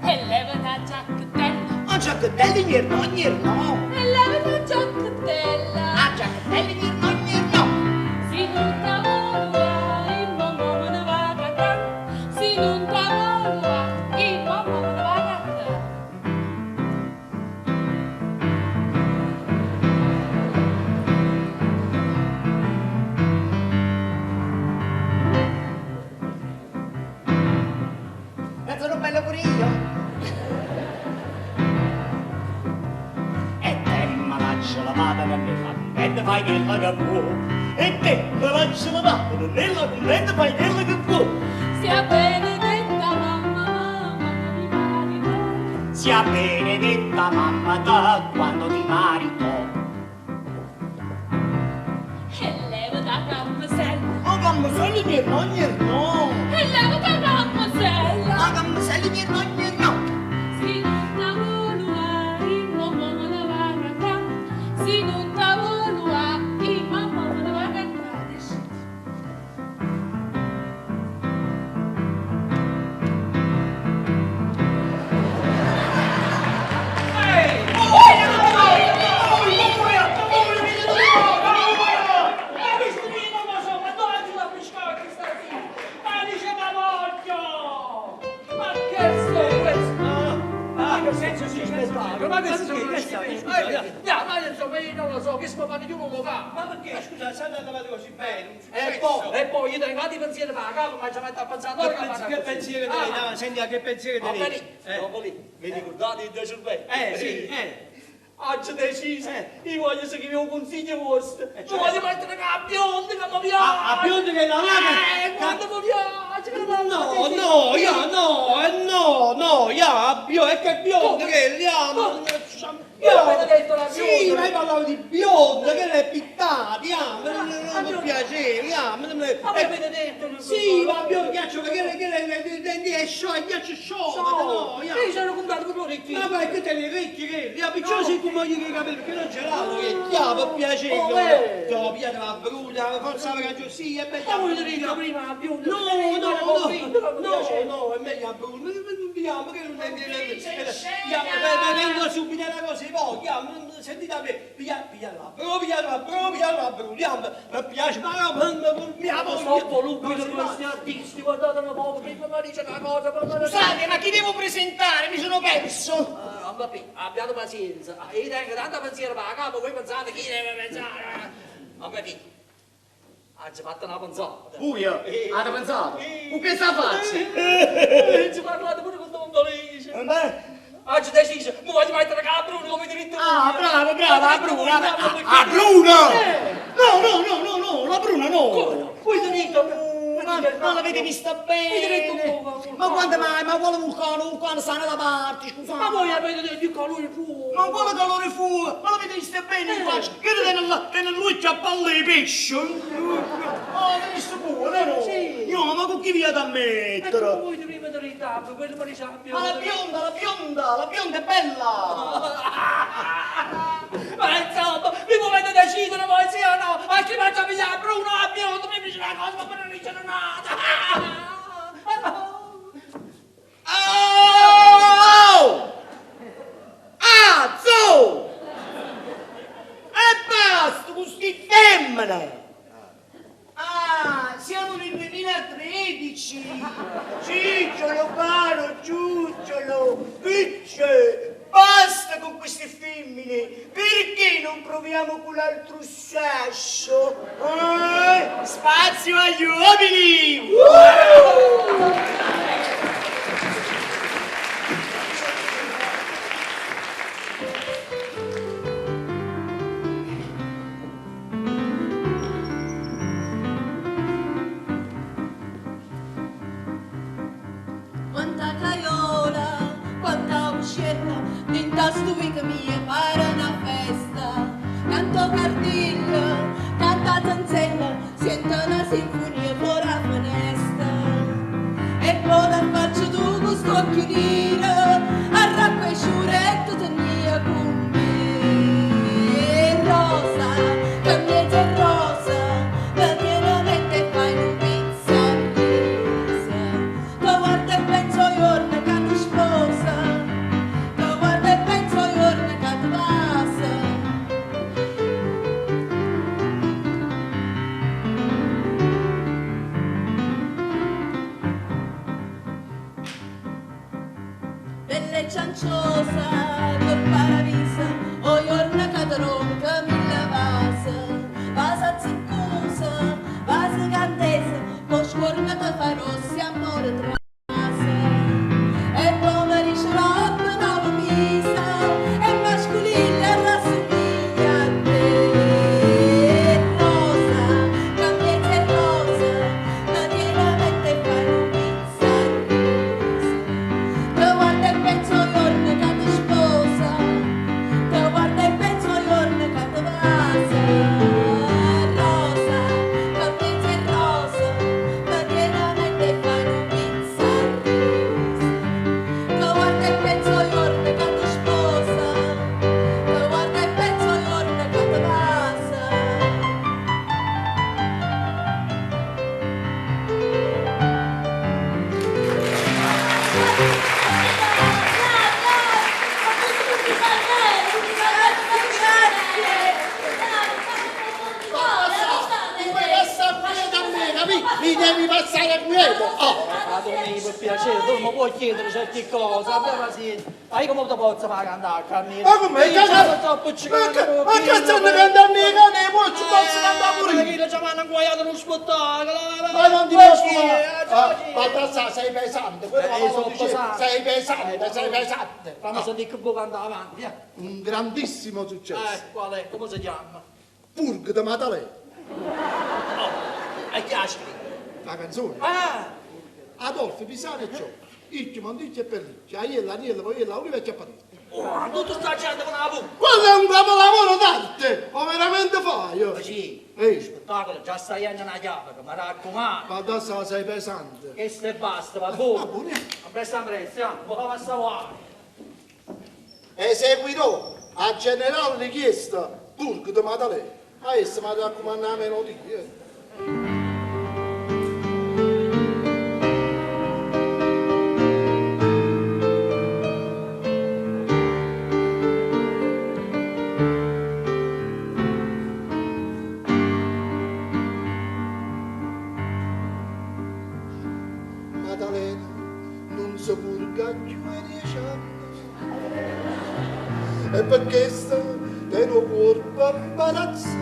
E leva la giacchettella. Oh, giacchettella, no, no. E leva la giacchettella. Ah, giacchettella, no, no. Si non t'amorua, il mamma me ne va a cantare. Si non t'amorua, il mamma me ne va a cantare. Ma sono bello pure io. E te me la lavata nella commenta fai quella che vuoi. E te me la lavata nella commenta fai quella che vuoi. Sia benedetta mamma, mamma quando mi marito. Sia benedetta mamma da quando ti marito. E leva da camisella. Oh, cammiselli no, no. E levati la cammisella. La cammiselli no, no. Si non t'avolua, il mamma me la va a cacà. Si non t'avolua, il mamma me la va a cacà. Ma che ma insomma io non lo so, che sto fanno io non lo fa. Ma perché, scusa, sei andato avanti così bene, un E poi io tengo tanti pensieri per la capo, ma ci metto a pensare. Che pensiero te ne dai? Senti, che pensiero te ne dai? Mi ricordate il cervello? Sì, eh. Oggi deciso, io voglio seguire un consiglio vostro. Mi voglio mettere la bionda che mi piace. A bionda che la lava? Quando mi piace! No, no, io no, no, no, io è che bionda che li amo. Io avevo detto la bionda. Sì, ma io parlavo di bionda, che l'è pittata, non mi piaceva, Ma voi avete detto... Sì, ma bionda ghiaccio, perché è ghiaccio sciolto, no, io. Io sono comprato per l'orecchio. Ma perché te le orecchie che? Perciò sei tu moglie che capelli, perché non ce l'hanno, che chiamo, piacere. No, pigliate la brutta, forza la sì, è meglio. Ma voi detto prima la bionda. No, no, no, no, è meglio la brutta. Vediamo che non è... Vengo subito la cosa, sentite a me, piglia la bruna, mi piace, ma mi sono volubile questi artisti, guardate un poco, prima mi dice una cosa... Scusate, ma chi devo presentare? Mi sono perso! Abbiate pazienza, io tengo tanta pensiero per la capo, voi pensate chi deve pensare? Vabbè, ha fatto una pensata. Buio? Avete pensato? Con che sta faccia? Ci parlate pure con Don Dolce. Oggi deciso, mi voglio mettere la Bruna come diritto. Ah, bravo, bravo, la Bruna. La Bruna? No, no, no, no, no, la Bruna no. Come? Voi diritto. Ma non l'avete vista bene? Ma quando mai? Ma quale vulcano? Vulcano sta da parte, scusate. Ma voi avete detto il calore fu. Ma quale calore fu? Ma l'avete vista bene in faccia? Che tiene lui a palle di pesce? Oh, l'avete visto pure, no? Sì. Io, ma con chi vi da mettere? E voi prima dell'età, quello mi dice la bionda. Ma la bionda, la bionda, la bionda è bella! Ma insomma, vi volete decidere voi sì o no? A chi faccio pigliare Bruno, la bionda, mi dice una cosa, ma poi non dice nada. Oh! Ah, zo! E basta con sti femmine! Ah, siamo nel 2013! Cicciolo caro, ciucciolo, picce! Basta con queste femmine! Perché non proviamo con l'altro sesso? Spazio agli uomini! Quanta caiola, quanta uscetta, dinta stuvica mia pare una festa. Canto cardillo, canta zanzella, sento una sinfonia fuori la finestra. E poi la faccio tu con st'occhio nero, arracqua e sciuretto tenia con me. Rosa, cambiete rosa, la tiene mente e fai un pizza risa. Tu guarda e penso giorno che ti sposa, tu guarda e penso giorno che ti passa. Bella e cianciosa, col paradiso, o giorno che ti ronca mille vase. Vasa ziccosa, vasa cantesa, poi scorna te fa rossi amore trasa. E poi mi dice roba nuova misa, e mascolina rassomiglia a te. Rosa, cambiete rosa, la tiene mente e fai un pizza risa. Te guarda e penso giorno che ti sposa, Madonna, per piacere, tu non mi puoi chiedere certe cose, abbia pazienza. Ma io come te posso fare cantare, Carmine? Ma come? Io già sono troppo Ma che ma che stanno cantando i cani? Poi ci posso cantare pure Ma io. che ci hanno inguaiato uno spettacolo. Ma non ti preoccupare, ah, Baldassare, sei pesante, quello Eh, che sono dice, pesante. sei pesante, sei pesante. Fammi sentire che può andare avanti, via. Un grandissimo successo. Qual è? Come si chiama? Purg di Matalè, Oh, e chi ha scritto? la canzone. Ah! Adolfo Pisano e ciò. Iccio, Mondicchio e Pelliccio, Aiella, Aniello, Poiella, Oliva e Chiapparino. Oh, tutto sta gente con la punta. Quello è un capolavoro d'arte, o veramente fai? Sì, Ehi, spettacolo, già stai andando una chiave, mi raccomando. Baldassare sei pesante. Che se basta, va buono. Va buono. A presto, a presto, eh. Vuoi passare guai. Eseguirò a generale richiesta Purg di Matalè. Ma essa mi raccomanda la melodia. Maddalena non si purga più a 10 anni e perché sta nel corpo imbarazzato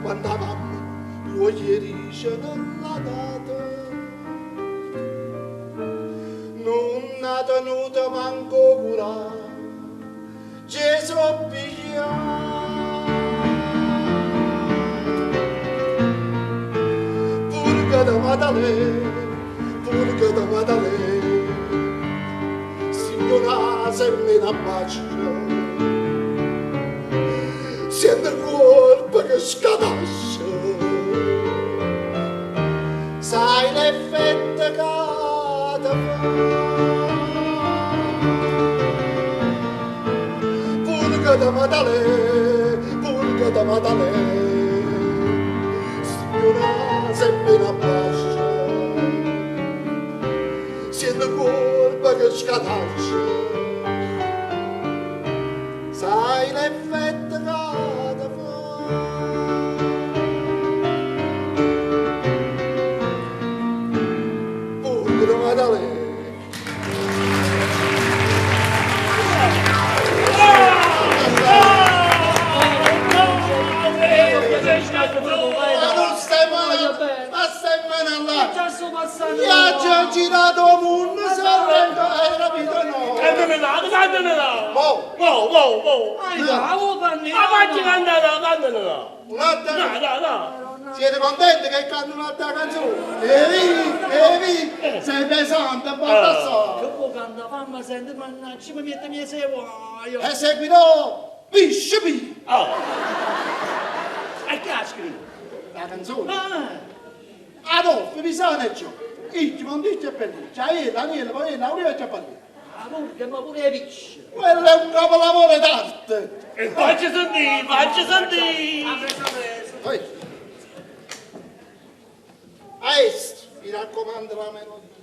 quando la mamma lo gli dice nella data non ha tenuto manco cura Gesù piglia Purga da Maddalena, purga da Maddalena, signora se me la bacia, sente il corpo che scadascia, sai l'effetto che ti fa. Purga da Maddalena, purga da Maddalena, signora se me la bacia, sente il corpo che scadascia, sai l'effetto che ti fa. Purga da Maddalena. Ma non stai male, ma stai male là. Già sto passando. Io ho già girato il mondo, sapendo, hai capito no? Cantane là, cantane là. Mo. Mo, mo, mo. Ai, bravo, Pannino. Ma facci cantare, cantane là. Un'altra No, no, no. Siete contenti che canto un'altra canzone? E vi, e vi, sei pesante, Baldassare. Che può cantare? Fammi sentire, mannaggia, mi metto i miei sei guai. Eseguirò Pisci Pi, Oh. E chi ha scritto? la canzone. Ah, Adolfo Pisano e ciò. Iccio, Mondicchio e Pelliccio, Aiella, Aniello, Poiella, Oliva e Chiapparino. la purga, ma pure i pesci. Quello è un capolavoro d'arte. E facci sentire, facci sentire. A presto, a presto. Poi. A est, mi raccomando la melodia.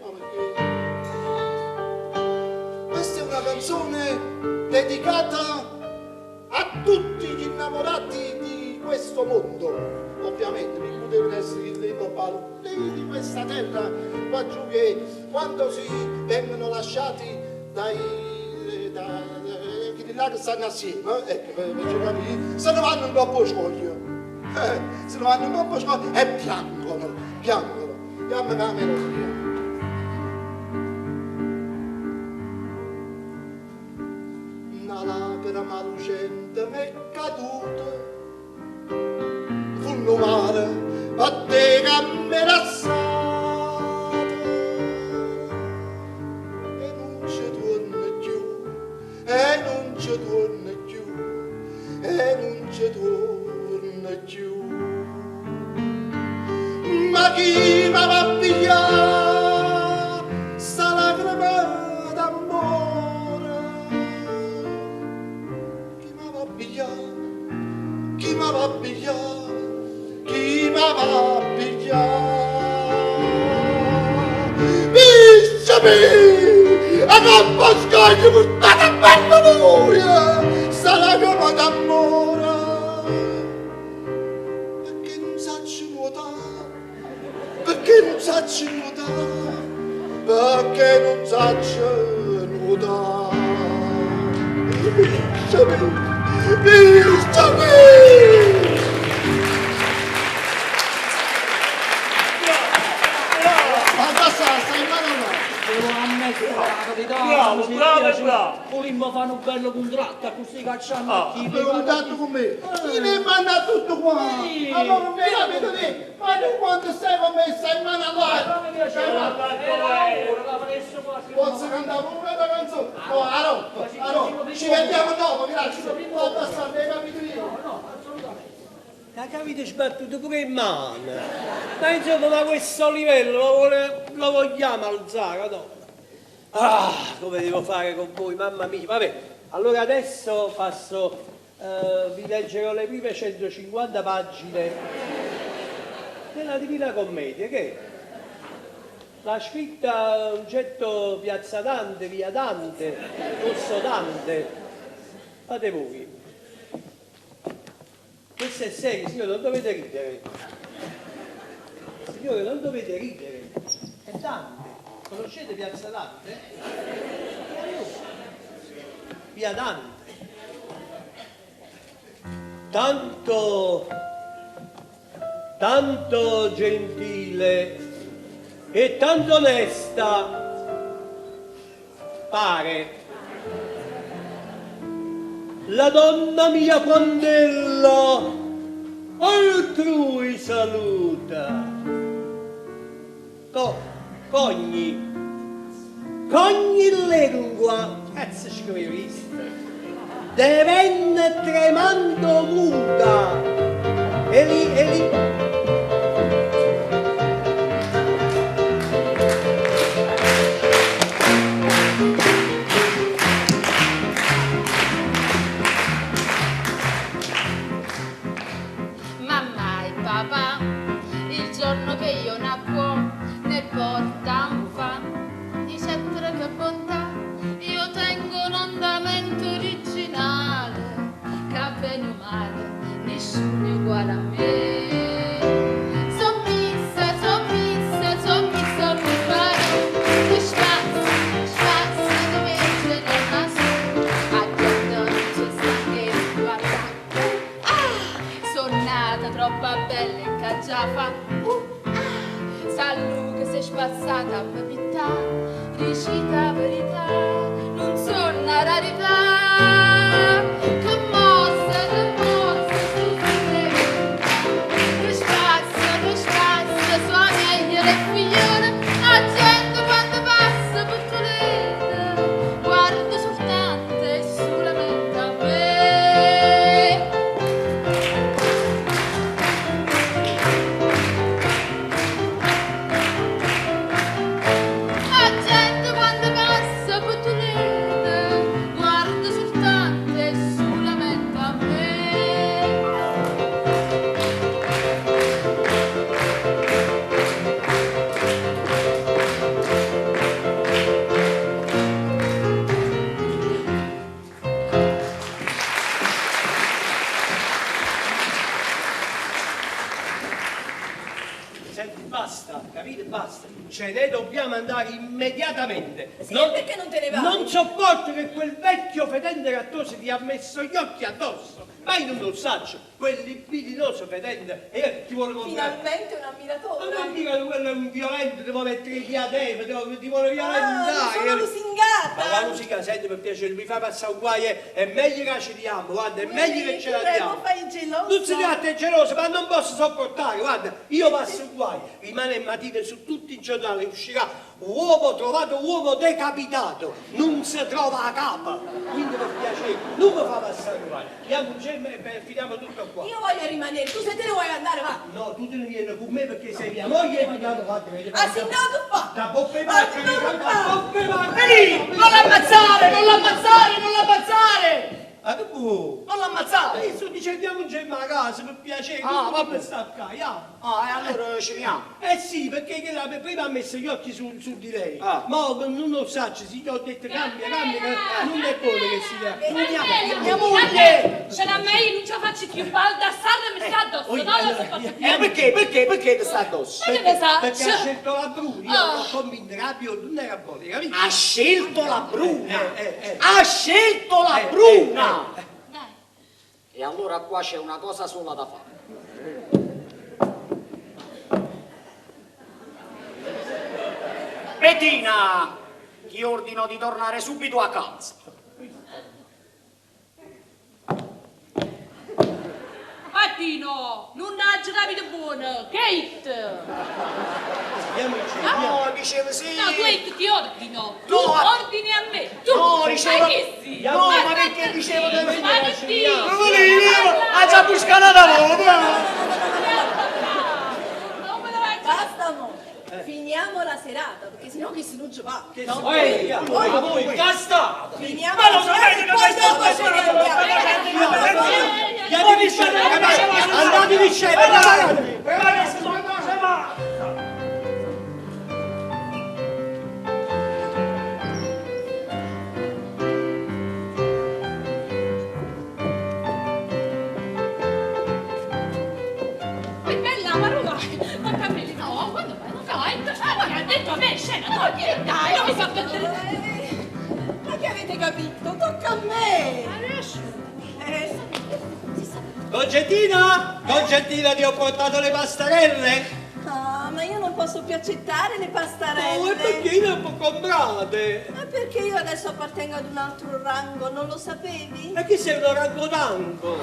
No, perché... Questa è una canzone dedicata a tutti gli innamorati di questo mondo. Ovviamente, mi potevano essere il globale di questa terra qua giù che quando si vengono lasciati dai da, quelli là che stanno assieme, ecco, per cercare se ne vanno un po' a scoglio. Se ne vanno un po' a scoglio e piangono, piangono. Chiama la melodia. Una lacrima lucente mi è caduta sul mare a te che mi lasciato e non ci torna più e non ci torna più e non ci torna più ma chi mi va a pigliare sta lacrima d'amore chi mi va a pigliare chi mi va a pigliare chi mi va a pigliare Pisciami! A campo scoglio portate per voi! Sta lacrima d'amore perché non saccio nuotare perché Perché non saccio nuotare, perché non saccio nuotare. Pisciami, pisciami! Baldassare, stai in mano a me. Devo ammettere la verità. Bravo, mi bravo, piace. bravo. Volimmo fare un bello contratto, così cacciamo Ah. chi Avevo contatto con me, ti ne manda tutto qua. Sì. Allora non mi capito te, ma tu quando stai con me stai in mano Però mi piace. all'altro. Era ora, la adesso quasi. Posso cantare pure una canzone? No, a rotto, a rotto. Ci vediamo dopo, grazie. Baldassare, hai capito io? No, no, assolutamente. La capite sbattuto pure in mano. Ma insomma, ma questo livello lo, lo vogliamo alzare, no? Ah, come devo fare con voi, mamma mia. Vabbè, allora adesso passo, vi leggerò le prime 150 pagine della Divina Commedia, che l'ha scritta un certo Piazza Dante, via Dante, Corso Dante. Fate voi. Questo è serio, signore, non dovete ridere. Signore, non dovete ridere. È Dante. Conoscete Piazza Dante? E allora? Via Dante. Tanto, tanto gentile e tanto onesta pare la donna mia quand'ella altrui saluta. Co, cogni, cogni lingua, cazzo scrivista, devenne tremando muta, e li, e li, Mamma e papà, il giorno che io nacquo, ne porta un fa, dicettero che bontà, io tengo un andamento originale, che bene o male, nessuno è uguale a me. Sommissa, sommissa, sommissa, mi farò, che spazio, spazio dove c'è nel naso, a gente non c'è sta che guarda. Ah, sono nata troppo bella e che già fa ah, sa che sei spazzata per pittà, recita verità, non sono una rarità. Che mossa, su che spazio, sua meglio le figliole, la gente quando passa per Toledo, guarda soltanto e solamente a me. La gente quando passa per Toledo guarda soltanto e solamente a me. Senti, basta, capite? Basta. Ce ne dobbiamo andare immediatamente. Sì, perché non te ne vai? Non sopporto che quel vecchio fedente rattoso ti ha messo gli occhi addosso. Ma io non lo saccio, quel libidinoso fedente, e io ti vuole comprare. Finalmente un ammiratore. Ma non mica quello è un violento, ti vuole mettere il diadema, ti vuole Ah, violentare. mi sono lusingata. Ma la musica, senti per piacere, mi fa passare un guaio, è meglio che ci diamo, guarda, è meglio che ce la Prego, diamo. fai geloso. Non si tratta di geloso, ma non posso sopportare, guarda, io passo un guaio, rimane in matita su tutti i giornali, uscirà uomo trovato, uomo decapitato, non si trova a capa, quindi per piacere, non mi fa passare un guaio, andiamo insieme e finiamo tutto qua. Io voglio rimanere, tu se te ne vuoi andare va. No, tu te ne vieni con me perché sei mia moglie e mi danno fatto vedere. Ah sì, no, che fa? Da boffe Ah, macchine, no, che da fa? boffe macchine. Lì, non l'ammazzare, non l'ammazzare, non l'ammazzare! Ma che vuoi? Non l'ammazzare! Io sto dicendo andiamo a casa per piacere, Ah, non vabbè. sta qua, andiamo. Ah, e allora ci vediamo. Eh sì, perché quella per prima ha messo gli occhi su, su di lei. Ah. Ma non lo sa, sì, gli ho detto cambia, cambia, che non è buono che si dà. Mia, mia moglie! Ce l'ha mai, non ce la faccio più, Baldassarre mi sta addosso, Oi, non lo allora, sopporto più. E perché? Perché? Perché ti sta addosso? Ma che ne sa? Perché ha scelto la bruna, io Ah. l'ho convinto che la bionda non era buona, capito? Ha scelto la bruna! Eh, eh, eh. Ha scelto la Eh, bruna! eh, Dai. E allora qua c'è una cosa sola da fare. Bettina, ti ordino di tornare subito a casa. Martino, non ha capito buono, Kate! Andiamoci, andiamo. No, dicevo sì. No, tu hai ti ordino, tu No, a- ordini a me, tu! No, dicevo- Ma che sì? No, ma perché dicevo che- Ma che sì? Non volevo, ha già buscato da voi. Non me la faccio. Basta mo. Finiamo la serata, perché sennò che se non ci va. Che No? se- Ehi, ma voi gastate! Finiamo Ma lo la sapete serata che e poi questa dopo ce ne andiamo. Andiamo in scena, andate in scena, andate. Poi bella, ma Roma, ma Carmeli, no, quando vai? Non vai? Ma che ha detto a me, scena, no, dai, non mi fa perdere. Ma che avete capito? Tocca a me! Eh, Concettina, Concettina ti ho portato le pastarelle. ah, ma io non posso più accettare le pastarelle. Oh, e perché le ho comprate? Ma perché io adesso appartengo ad un altro rango, non lo sapevi? Ma chi sei un orangotango?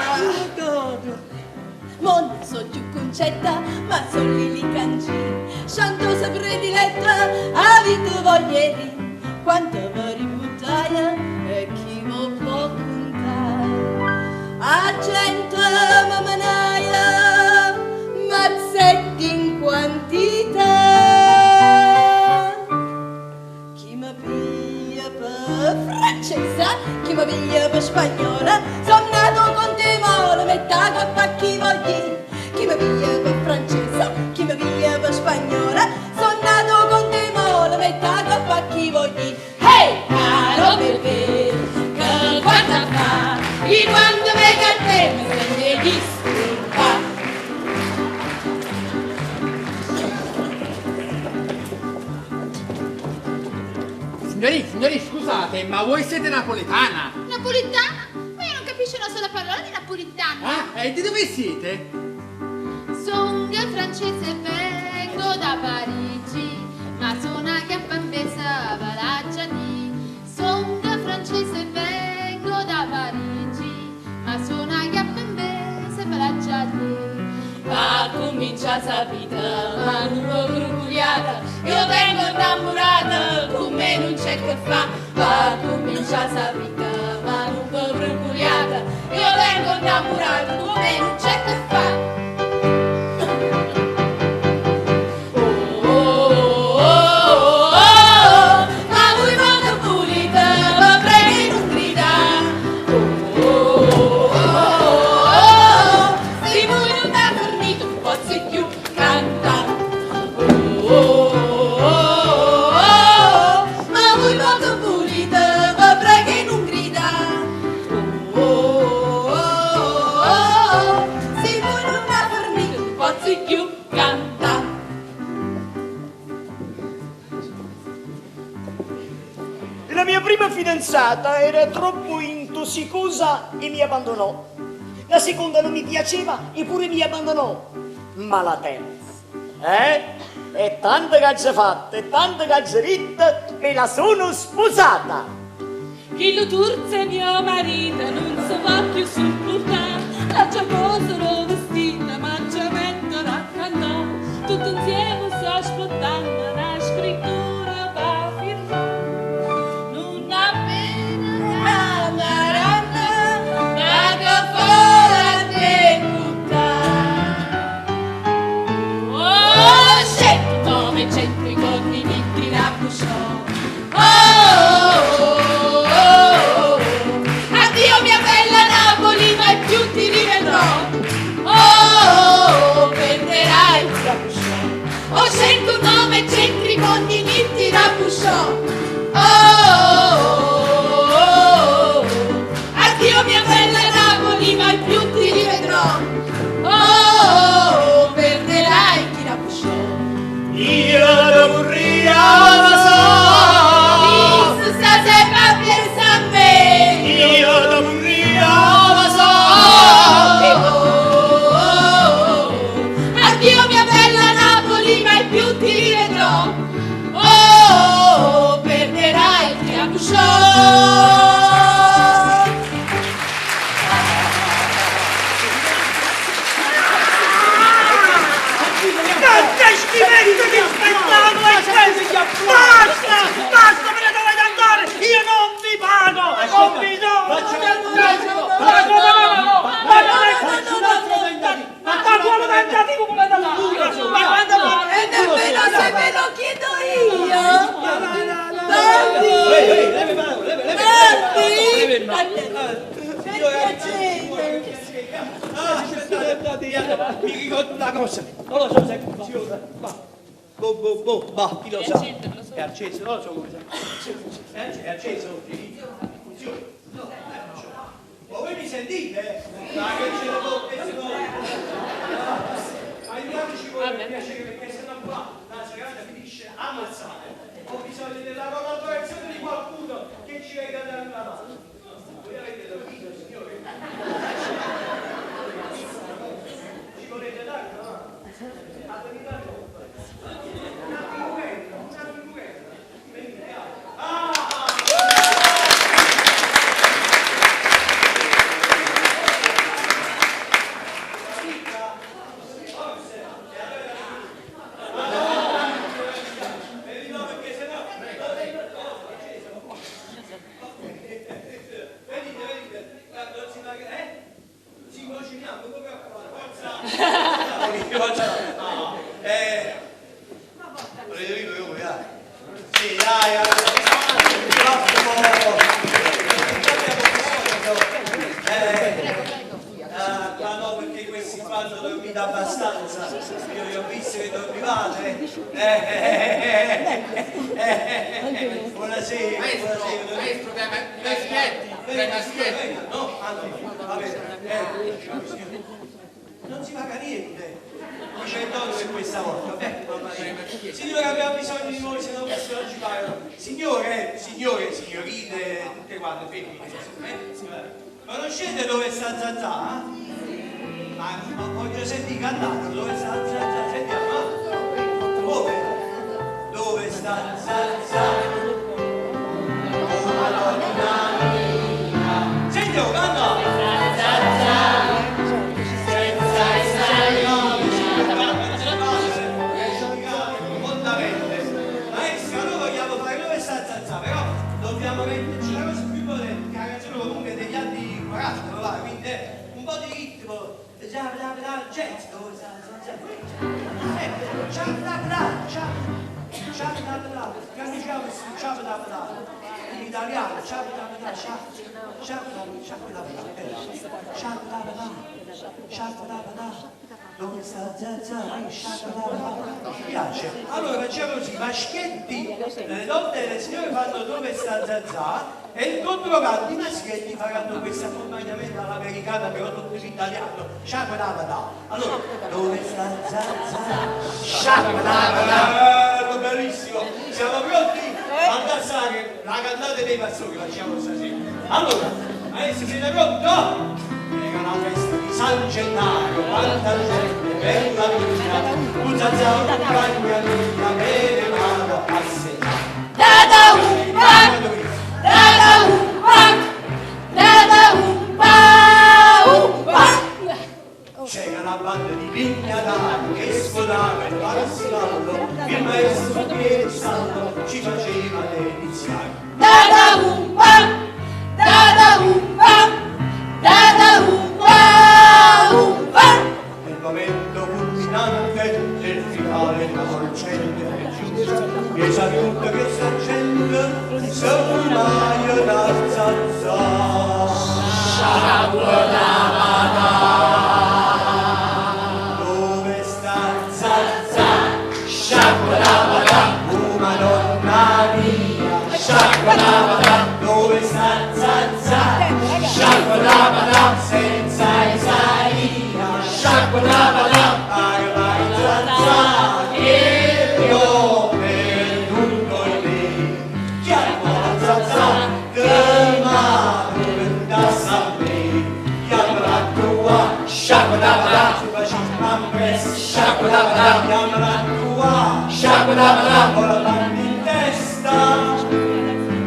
Ah, Guardate. Mo non so più Concetta, ma son Lili Canci. Sciantosa prediletta, avete voglia di quanto vi ributtaia e chi vo può contare. A gente mamanaia, mazzetti in quantità. Chi mi piglia per francese, chi mi piglia per spagnola, sono nato con timore, metà coppa a chi voglio. Chi mi piglia per francese, chi mi piglia per spagnola, sono nato con timore, metà coppa a chi voglio. Hey, caro bebè, che quando fa, e quando venga a te mi sente disturba. Signori, signori, scusate, ma voi siete napoletana? Napolitana? Ma io non capisco una sola parola di napolitano. Ah, e di dove siete? Sono francese e vengo da Parigi, ma sono che pambesa valaggia di. Sono francese e vengo da Parigi, ma sono che pambesa valaggia di. Va comincia sapita, ma non l'ho grugliata, io vengo innamorata, con me non c'è che fa. Va comincia sapita, ma non l'ho grugliata, io vengo innamorata, con me non c'è che fa. Oh, oh, oh, oh, ma voi poco pulita, ma prego di non gridare. Oh, oh, oh, oh, se voi non da fornito, non posso più cantare. Oh, oh, oh, oh, ma voi poco pulita, ma prego di non gridare. Oh, oh, oh, oh, se voi non da fornito, non posso più cantare. La mia prima fidanzata era troppo intossicosa e mi abbandonò. La seconda non mi piaceva eppure mi abbandonò. Ma la terza, eh? E tante cazze fatte, e tante cazze ritte, me la sono sposata. Chi lo turze mio marito non si va più sopportare, la già cosa l'ho vestita, ma ci metto a cantare, tutto insieme sto aspettando una scrittura va a firmare. Non appena Amaranna, ma che fuori te buttare. Oh, 100, 900 i corni di la busciò. Oh, oh, oh, oh, a non ti vedrò. Oh, oh, oh, perderai il triabusciò. Che schifezza di spettacolo è questo? Basta! Basta, me ne dovete andare! Io non vi pago! Non vi do! Ma come no? Ma non è Ma quale tentativo volete dare? Ma quando E nemmeno se ve lo chiedo io. Tanti! Tanti! Per piacere. Mi ricordo una cosa, non lo so se funziona, ma boh boh boh, bah, chi lo sa? È acceso, non lo so come si è acceso, è acceso oggi, funziona. No, funziona. Ma voi mi sentite? Ma che ce ne può, che se no. Aiutateci voi per piacere, perché sennò qua la serata finisce ammazzata. Ho bisogno della collaborazione di qualcuno che ci venga a dare una mano. Voi avete dormito, signore? Ci volete dare una mano? A venire a Una figurella, una figurella. Venite, ah! Sì, dai, ma no, perché questi qua hanno dormito abbastanza. Io vi ho visto che dormivate. Buonasera, buonasera. Maestro, dai maschietti, dai maschietti. No, ah no, va bene. Non si paga niente. 200 euro per questa volta. Mamma mia. Signore, abbiamo bisogno di voi, se no questi non ci pagano. Signore, signore, signorine, tutte quante, femmine, insomma. Conoscete dove sta Zazà? Ma voglio sentire cantare, dove sta Zazà? Sentiamo, Dove? Dove sta Zazà? Oh, Madonna mia! Sentiamo, canta! Maestro, noi vogliamo fare dove sta Zazà, però dobbiamo metterci la cosa più potente, che la canzone comunque è degli anni 40, va, quindi un po' di ritmo. Già, bla bla, jazz, dove sta Zazà? Ciao, bla bla, ciao, ciao, bla bla, che diciamo ciao, bla bla, in italiano, ciao, bla bla, ciao, ciao, ciao, bla bla, ciao, bla bla, ciao, bla bla. Dove sta Zazà? Mi piace. Allora facciamo così, maschietti, le donne e le signore fanno dove sta Zazà e il controcanto i maschietti faranno questo accompagnamento all'americana però tutto in italiano. Sciacquadabada. Allora, dove sta Zazà? Sciacquadabada. Bellissimo. Siamo pronti? Baldassare, la cantate dei pastori facciamo stasera. Allora, adesso siete pronti? Era la festa di San Gennaro, quanta gente bella vita, un zazà, un cagnolino, me ne vado a passeggiare. Da da un pa, da da un pa, da da un pa, un pa. C'era la banda di Vignadano che sfodava il passallo, il maestro Piedistallo ci faceva deliziare. Da da un pa, da da un pa, da da un pa, un pa. Nel momento culminante del finale travolgente e giusto, mi è saputo che sta gente se ormai una zazà. Dove sta Zazà? Sciacquadabada, oh Madonna mia, sciacquadabada, dove sta Zazà? Sciacquadabada, senza Isaia, sciacquadabada, vai vai Zazà, e io perduto in me, chiama Zazà, che mano da me, chiama sciacqua da patà, con la banda in testa.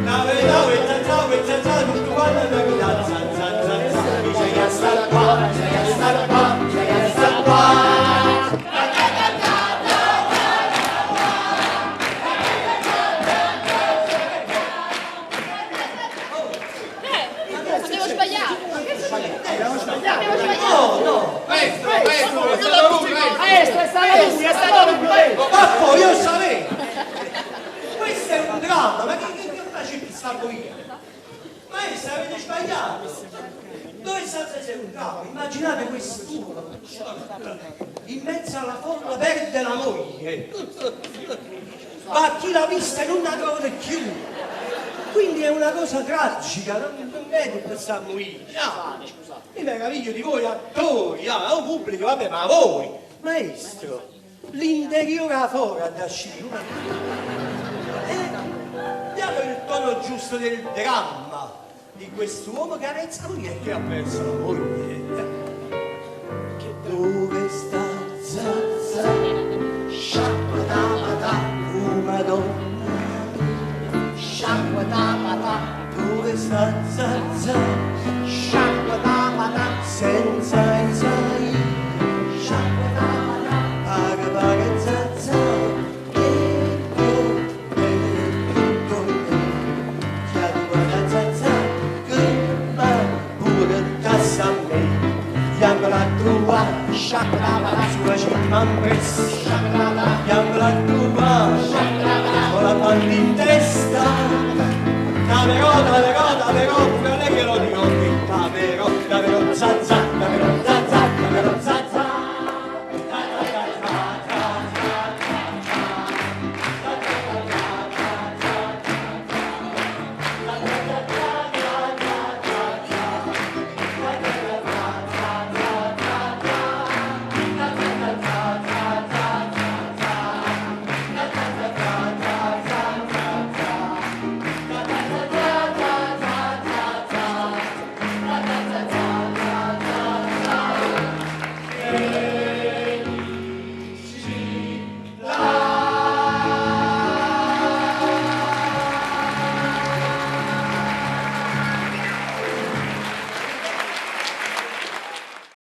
Dave, dave, za, za, za, za, tutto quanto da guida, za, za, za, za. Bisogna stare qua, bisogna stare qua, bisogna stare qua. Abbiamo sbagliato. Abbiamo sbagliato. No, no. Maestro, maestro, è stato lui, maestro. Maestro, è stato lui, è stato lui! Ma poi io sapevo! Questo è un dramma, ma che facete sta voi? Maestro, avete sbagliato! Dove sta se un dramma? Immaginate quest'uomo in mezzo alla folla perde la moglie. Ma chi l'ha vista non la trova più. Quindi è una cosa tragica, non è che pensiamo io. No. Mi meraviglio di voi attori, ah, un pubblico, vabbè, ma voi, maestro, l'interiore a fuori da uscire. Diamo il tono giusto del dramma di quest'uomo che arezza lui e che ha perso la moglie. Che dove sta Zazza, sciacqua da patà, oh Madonna, sciacqua da patà, dove sta Zazza, sciacqua da patà, senza isai, sciacqua da patà, paga paga Zazza, che tutto chiama Zazza, che ma pure tassa a me, chiama la tua, sciacqua da patà, sulla cima sciacqua da patà, chiama la tua, sciacqua da patà, con la banda in testa, da però, da però, da però,